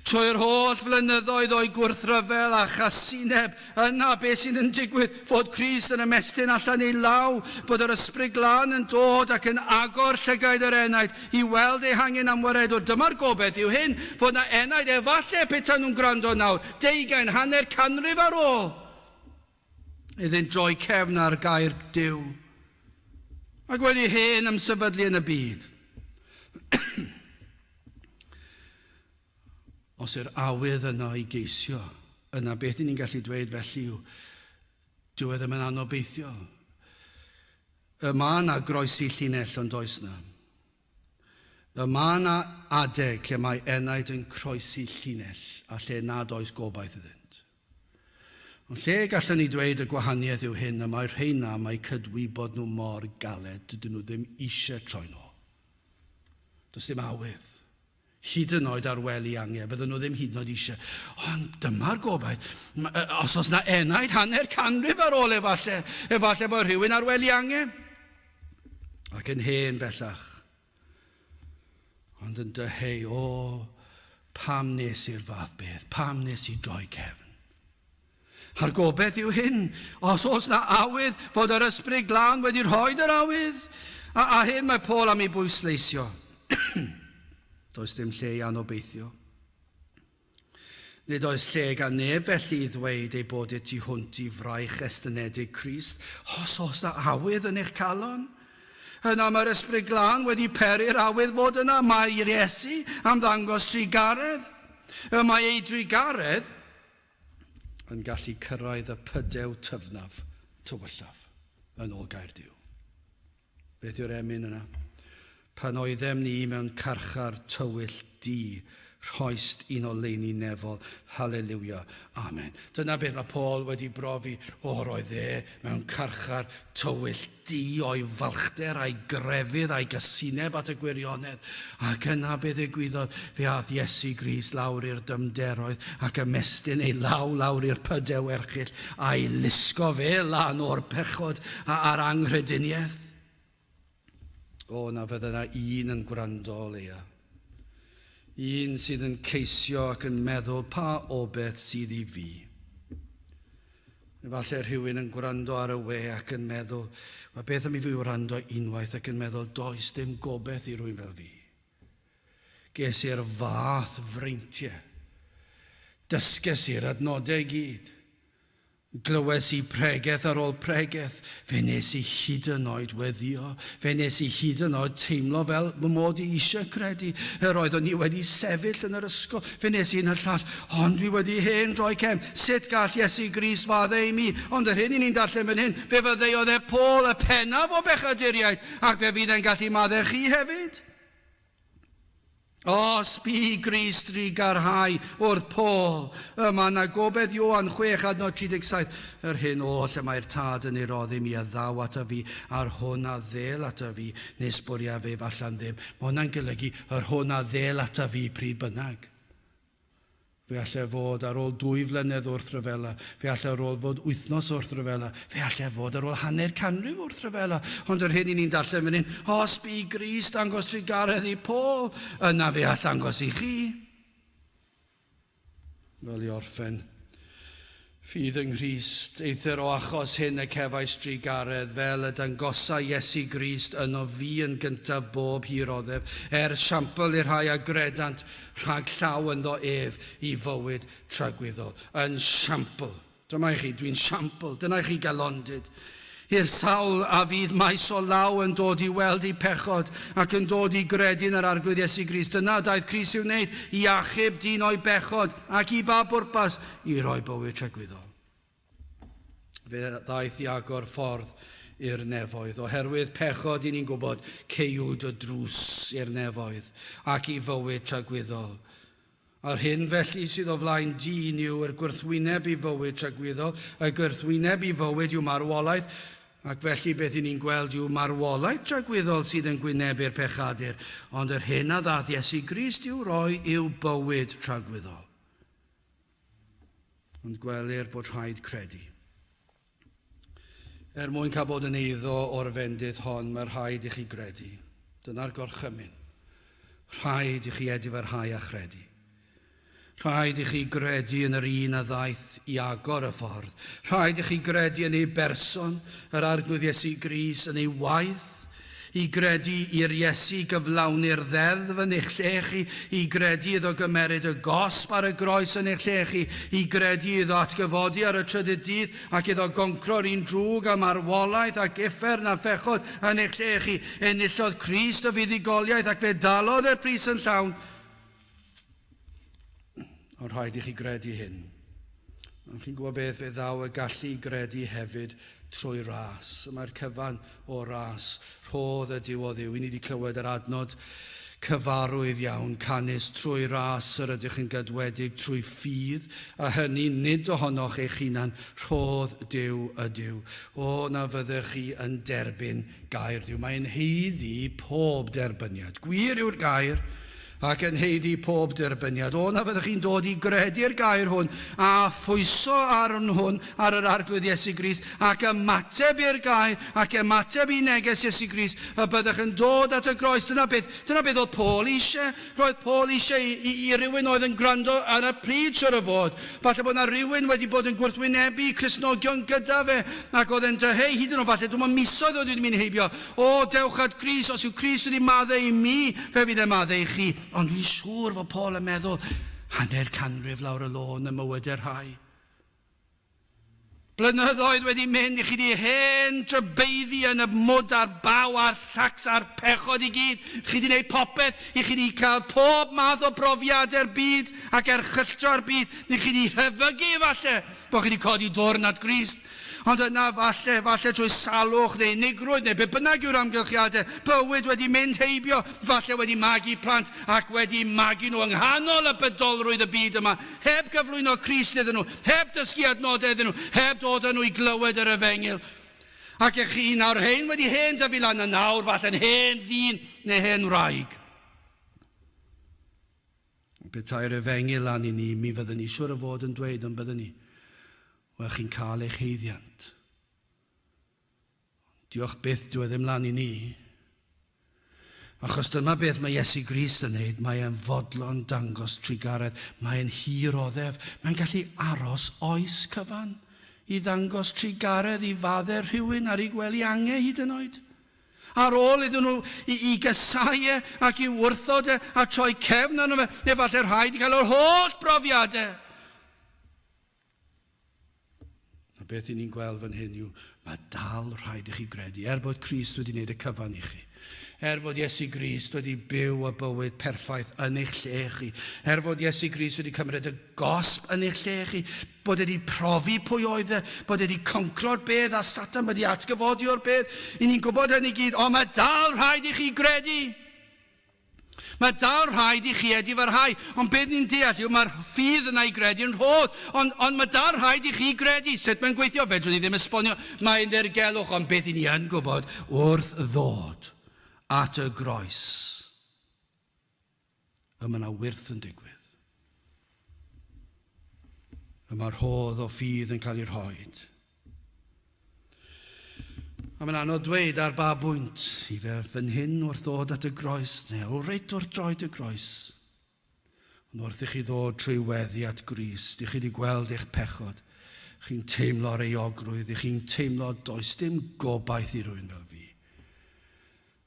Trwy'r holl flynyddoedd o'i gwrthryfel a chasineb, yna beth sydd yn digwydd? Fod Crist yn ymestyn allan ei law, bod yr Ysbryd Glân yn dod ac yn agor llygaid yr enaid i weld eu hangen am waredwr. Dyma'r gobaith yw hyn, fod 'na enaid, efallai petai nhw'n gwrando nawr, deugain, hanner canrif ar ôl iddynt droi cefn ar gair Duw, ac wedi hen ymsefydlu yn y byd. Os yw'r awydd yno i geisio, yna beth ni'n gallu dweud felly yw, dyw e ddim yn anobeithiol. Y mae 'na groesi llinell ond oes 'na? Y mae 'na adeg lle mae enaid yn croesi llinell a lle nad oes gobaith iddynt. Ond lle gallwn ni dweud y gwahaniaeth yw hyn, y mae rheina, mae cydwybod nhw mor galed, dydyn nhw ddim eisiau troi'n ôl. Does dim awydd. Hyd yn oed ar wely ange, fydden nhw ddim hyd yn oed eisiau. Ond dyma'r gobaith. Os oes na enaid hanner canrif ar ôl efallai, efallai bod rhywun ar wely ange. Ac yn hen bellach. Ond yn dyheu, o, pam nes i'r fath beth? Pam nes i droi cefn? A'r gobaith yw hyn, os oes na awydd fod yr Ysbryd Glân wedi rhoi yr awydd, a, a hyn mae Paul am ei bwysleisio. Does dim lle i anobeithio. Nid oes lle gan neb felly i ddweud ei bod e tu hwnt i fraich estynedig Crist, os oes na awydd yn eich calon. Yna mae'r Ysbryd Glân wedi peri'r awydd fod yna, mae Iesu am ddangos trugaredd. Y mae ei drugaredd yn gallu cyrraedd y pydew tyfnaf, tywyllaf, yn ôl gair Duw. Beth yw'r emyn yna? Pan oeddem ni mewn carchar tywyll du, rhoist un oleuni nefol, haleliwia, amen. Dyna beth mae Paul wedi brofi. O, roedd e mewn carchar tywyll du o'i falchder a'i grefydd a'i gasineb at y gwirionedd. Ac yna be ddigwyddodd? Fe aeth Iesu Grist lawr i'r dyfnderoedd ac ymestyn ei law lawr i'r pydew erchyll a'i lusgo fe lan o'r pechod a'r anghrediniaeth. O, na fydde yna un yn gwrando o leia. Un sydd yn ceisio ac yn meddwl pa obeth sydd i fi. Efallai rhywun yn gwrando ar y we ac yn meddwl, wel beth am i fi wrando unwaith ac yn meddwl does dim gobeith i rywun fel fi. Ges i'r fath freintiau. Dysges i'r adnodau i gyd. Glywes i pregeth ar ôl pregeth, fe nes i hyd yn oed weddïo, fe nes i hyd yn oed teimlo fel fy mod i eisiau credu. Yr oeddwn i wedi sefyll yn yr ysgol, fe nes i hyn a'r llall, ond dwi wedi hen droi cefn. Sut gall Iesu Grist faddau i mi? Ond yr hyn i ni'n darllen fan hyn, fe faddeuodd e Paul, y pennaf o bechaduriaid, ac fe fydd e'n gallu maddau chi hefyd. Os bu Grist drugarhau wrth Paul, y mae 'na gobaith Ioan 6 adnod 37, Yr hyn oll y mae'r Tad yn ei roddi mi a ddaw ataf fi, a'r hwn a ddêl ataf fi, nis bwriaf ef allan ddim. Mae hwnna'n golygu yr hwn a ddêl ataf fi pryd bynnag. Fe alle fod ar ôl dwy flynedd o wrthryfela, fe alle ar ôl fod wythnos o wrthryfela, fe alle fod ar ôl hanner canrif o wrthryfela. Ond yr hyn i ni'n darllen fan hyn, os bu Grist dangos trugaredd i Paul, yna fe all dangos i chi. Wel, i orffen, Ffydd yng Nghrist, eithr o achos hyn y cefais drugaredd, fel y dangosa Iesu Grist ynof fi yn gyntaf bob hir oddef, er siampl i'r rhai a gredant rhag llaw ynddo ef i fywyd tragwyddol. Yn siampl. Dyma i chi, dwi'n siampl. Dyna i chi galondid. I'r sawl a fydd maes o law yn dod i weld eu pechod ac yn dod i gredu yn yr Arglwydd Iesu Grist. Dyna daeth Crist i'w wneud, i achub dyn o'i bechod, ac i ba bwrpas? I roi bywyd tragwyddol. Fe ddaeth i agor ffordd i'r nefoedd. Oherwydd pechod, i ni'n gwybod, caewyd y drws i'r nefoedd ac i fywyd tragwyddol. A'r hyn felly sydd o flaen dyn yw yr gwrthwyneb i fywyd tragwyddol, y gwrthwyneb i fywyd yw marwolaeth, ac felly beth i ni'n gweld yw marwolaeth tragwyddol sydd yn gwynebu'r pechadur, ond yr hyn a ddaeth Iesu Grist i'w roi yw bywyd tragwyddol. Ond gwelir bod rhaid credu. Er mwyn cael bod yn eiddo o'r fendith hon, mae rhaid i chi gredu. Dyna'r gorchymyn. Rhaid i chi edifarhau a chredu. Rhaid i chi gredu yn yr un a ddaeth i agor y ffordd. Rhaid i chi gredu yn ei berson, yr Arglwydd Iesu Grist, yn ei waith, I gredu i'r Iesu gyflawni'r ddeddf yn eich lle chi, i gredu iddo gymeryd y gosb ar y groes yn eich lle chi, i gredu iddo atgyfodi ar y trydydd dydd, ac iddo goncro'r un drwg a marwolaeth ac uffern a phechod yn eich lle chi. Enillodd Crist y fuddugoliaeth ac fe dalodd e'r pris yn llawn. Ond rhaid i chi gredu hyn. Ond chi'n gwybod beth, fe ddaw y gallu i gredu hefyd trwy ras. Y mae'r cyfan o ras. Rhodd ydyw o Dduw. I ni wedi clywed yr adnod cyfarwydd iawn, canys trwy ras yr ydych yn gadwedig trwy ffydd, a hynny nid ohonoch eich hunan, rhodd Duw ydyw. O, na fyddech chi yn derbyn gair Duw. Mae'n haeddu pob derbyniad. Gwir yw'r gair, ac yn haeddu pob derbyniad. O, na fyddech chi'n dod i gredu'r gair hwn, a phwyso arn hwn ar yr Arglwydd Iesu Grist, ac ymateb i'r gair, ac ymateb i neges Iesu Grist, y byddech yn dod at y groes. Dyna beth, dyna beth oedd Paul eisiau. Roedd Paul eisiau i, i, i rywun oedd yn gwrando ar y pryd, siwr o fod. Falle bod 'na rywun wedi bod yn gwrthwynebu Cristnogion gyda fe, ac oedd e'n dyheu hyd yn oed, falle dim ond misoedd oedd wedi mynd heibio, O, dewch at Grist, os yw Crist wedi maddau i mi, fe fydd e'n maddau i chi. Ond dwi'n siŵr fod Paul yn meddwl, hanner canrif lawr y lôn ym mywydau rhai. Blynyddoedd wedi mynd, i chi 'di hen drybeiddi yn y mwd a'r baw a'r llacs a'r pechod i gyd. Chi 'di neud popeth, i chi 'di cael pob math o brofiadau'r byd ac erchylltra'r byd. I chi 'di rhyfygu efalle bod chi 'di codi dwrn at Grist. Ond yna, falle, falle trwy salwch neu unigrwydd neu be bynnag yw'r amgylchiadau, bywyd wedi mynd heibio, falle wedi magu plant ac wedi magu nhw yng nghanol y bydolrwydd y byd yma, heb gyflwyno Crist iddyn nhw, heb dysgu adnodau iddyn nhw, heb dod â nhw i glywed yr efengyl. Ac ych chi nawr hen wedi hen dyfu lan a nawr falle'n hen ddyn neu hen wraig. Petai'r efengyl lan i ni, mi fydden ni siwr o fod yn dweud, ond bydden ni, wel chi'n cael eich haeddiant. Diolch byth, dyw e ddim lan i ni. Achos dyma beth mae Iesu Grist yn neud, mae e'n fodlon dangos trugaredd, mae e'n hir oddef, mae'n gallu aros oes cyfan. i ddangos trugaredd i faddau rhywun ar ei gwely ange hyd yn oed. Ar ôl iddyn nhw i, i gysau e ac i wrthod e a troi cefn arno fe, efallai rhaid i cael yr holl brofiadau. A beth i ni'n gweld fan hyn yw, mae dal rhaid i chi gredu, er bod Crist wedi gwneud y cyfan i chi. Er fod Iesu Grist wedi byw y bywyd perffaith yn eich lle chi. Er fod Iesu Grist wedi cymryd y gosb yn eich lle chi. Bod wedi profi pwy oedd e, bod wedi concro'r bedd a Satan wedi atgyfodi o'r bedd. I ni'n gwybod hynny gyd, ond mae dal rhaid i chi gredu. Mae dal rhaid i chi edifarhau, ond beth ni'n deall yw mae'r ffydd yna i gredu yn rhodd, ond, ond mae dal rhaid i chi gredu. Sut mae'n gweithio? Fedrwn ni ddim esbonio, mae'n ddirgelwch, ond beth i ni yn gwybod wrth ddod at y groes, y mae yna wyrth yn digwydd. Y mae'r rhodd o ffydd yn cael ei rhoed. A mae'n anodd dweud ar ba bwynt i fe fan hyn wrth ddod at y groes, neu o reit wrth droed y groes. Ond wrth i chi ddod trwy weddi at Grist, i chi wedi gweld eich pechod, chi'n teimlo'r euogrwydd, i chi'n teimlo does dim gobaith i rywun fel fi.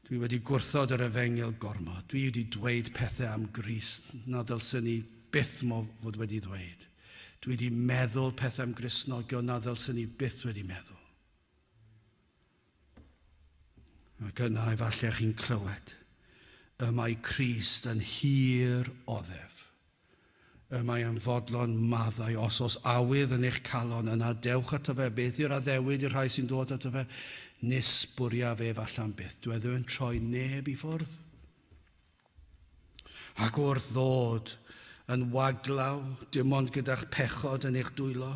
Dwi wedi gwrthod yr efengyl gormod. Dwi wedi dweud pethau am Grist na ddylsen i byth mo fod wedi ddweud. Dwi wedi meddwl pethau am Gristnogion na ddylsen i byth wedi meddwl. Ac yna efallai chi'n clywed y mae Crist yn hir oddef. Y mae yn fodlon maddau. Os oes awydd yn eich calon, yna dewch ato fe. Beth yw'r addewid i'r rhai sy'n dod ato fe? Nis bwriaf ef allan byth. Dyw e ddim yn troi neb i ffwrdd. Ac wrth ddod yn waglaw, dim ond gyda'ch pechod yn eich dwylo,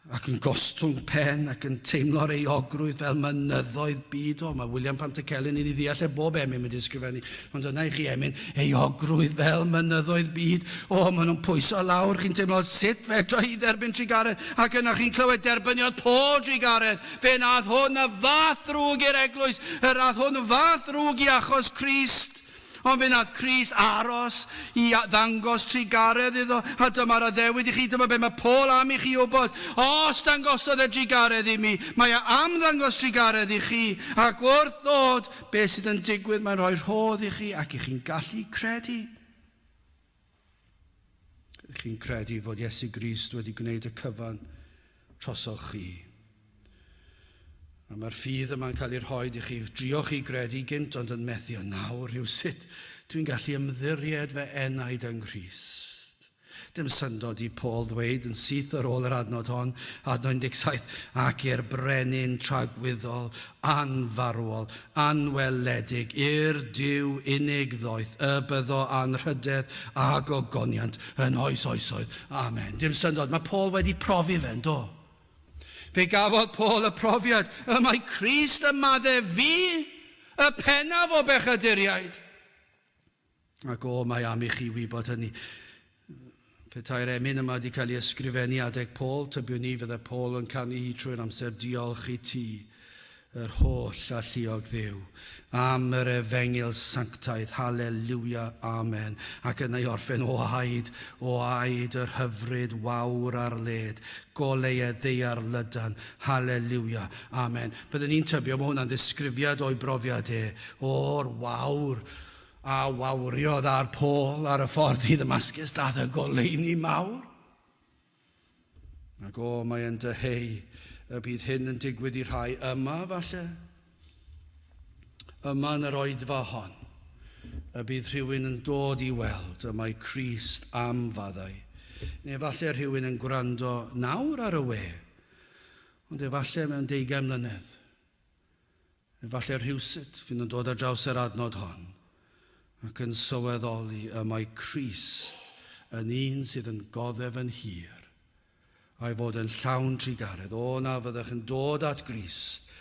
ac yn gostwng pen ac yn teimlo'r euogrwydd fel mynyddoedd byd. O, mae William Pantycelyn yn ei ddeall e bob emyn wedi ysgrifennu, ond yna i chi emyn, euogrwydd fel mynyddoedd byd. O, maen nhw'n pwyso lawr, chi'n teimlo sut fedra i dderbyn trugaredd, ac yna chi'n clywed derbyniodd Paul trugaredd. Fe nath hwn y fath ddrwg i'r eglwys, yr ath hwn fath ddrwg i achos Crist. Ond fe wnaeth Crist aros i ddangos trugaredd iddo, a dyma'r addewid i chi, dyma be mae Paul am i chi wybod. Os dangosodd e drugaredd i mi, mae e am ddangos trugaredd i chi, ac wrth ddod, be sydd yn digwydd, mae'n rhoi rhodd i chi, ac i chi'n gallu credu. Ych chi'n credu fod Iesu Grist wedi gwneud y cyfan trosoch chi. A mae'r ffydd yma'n cael ei rhoi i chi. Drioch chi gredu gynt ond yn methu, ond nawr rhywsut dwi'n gallu ymddiried fy enaid yng Nghrist. Dim syndod i Paul ddweud yn syth ar ôl yr adnod hon, adnod 17, ac i'r brenin tragwyddol, anfarwol, anweledig, i'r Duw unig ddoeth, y byddo anrhydedd a gogoniant yn oes oesoedd. Amen. Dim syndod, mae Paul wedi profi fe, yn do? Fe gafodd Paul y profiad, y mae Crist yn maddau fi, y pennaf o bechaduriaid. Ac o, mae am i chi wybod hynny. Petai'r emyn yma wedi cael ei ysgrifennu adeg Paul, tybiwn i fydde Paul yn canu hi trwy'r amser, Diolch i ti, yr holl alluog Dduw, am yr efengyl sanctaidd, haleliwia, amen. Ac yna i orffen, o aed, o aed yr hyfryd wawr ar led, goleued ddaear lydan, haleliwia, amen. Byddwn ni'n tybio mae hwnna'n ddisgrifiad o'i brofiad e, o'r wawr a wawriodd ar Paul ar y ffordd i Ddamascus, dath y goleuni mawr. Ac o, mae e'n dyheu y bydd hyn yn digwydd i rhai yma, falle. Yma yn yr oedfa hon, y bydd rhywun yn dod i weld y mae Crist am faddau. Neu falle rhywun yn gwrando nawr ar y we, ond efallai mewn deugain mlynedd, Efallai rhywsut fydd nhw'n dod ar draws yr adnod hon ac yn sylweddoli y mae Crist yn un sydd yn goddef yn hir, a'i fod yn llawn trugaredd. O, na fyddech yn dod at Grist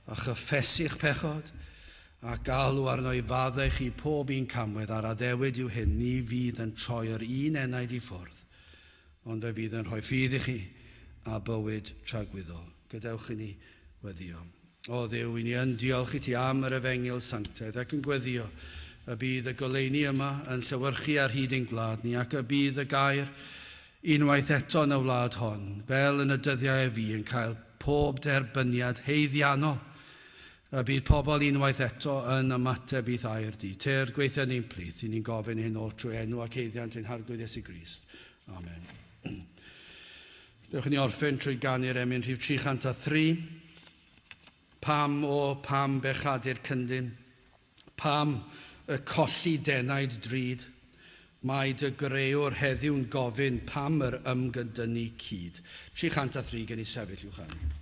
a chyffesu'ch pechod a galw arno i faddau chi pob un camwedd, a'r addewid yw hyn, ni fydd yn troi yr un enaid i ffwrdd, ond fe fydd yn rhoi ffydd i chi a bywyd tragwyddol. Gadewch i ni weddïo. O Dduw, i ni yn diolch i ti am yr Efengyl sanctaidd ac yn gweddio y bydd y goleuni yma yn llewyrchu ar hyd ein gwlad ni ac y bydd y gair Unwaith eto yn y wlad hon, fel yn y dyddiau a fu, yn cael pob derbyniad haeddiannol, y bydd pobl unwaith eto yn ymateb i'th air di. Tyrd, gweithia ni'n plith, i ni'n gofyn hyn oll trwy enw ac haeddiant ein Harglwydd Iesu Grist. Amen. Dewch i ni orffen trwy ganu'r emyn rhif 303. Pam, o, pam bechadur cyndyn? Pam y colli denaid drud? Mae dy grëwr heddiw'n gofyn pam yr ymgydynnu cyd. 303 gen i sefyll i'w chanu.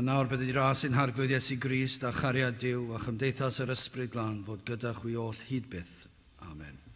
A nawr bydd i ras ein Harglwydd Iesu Grist a chariad Duw a chymdeithas yr Ysbryd Glân fod gyda chwi oll hyd byth. Amen.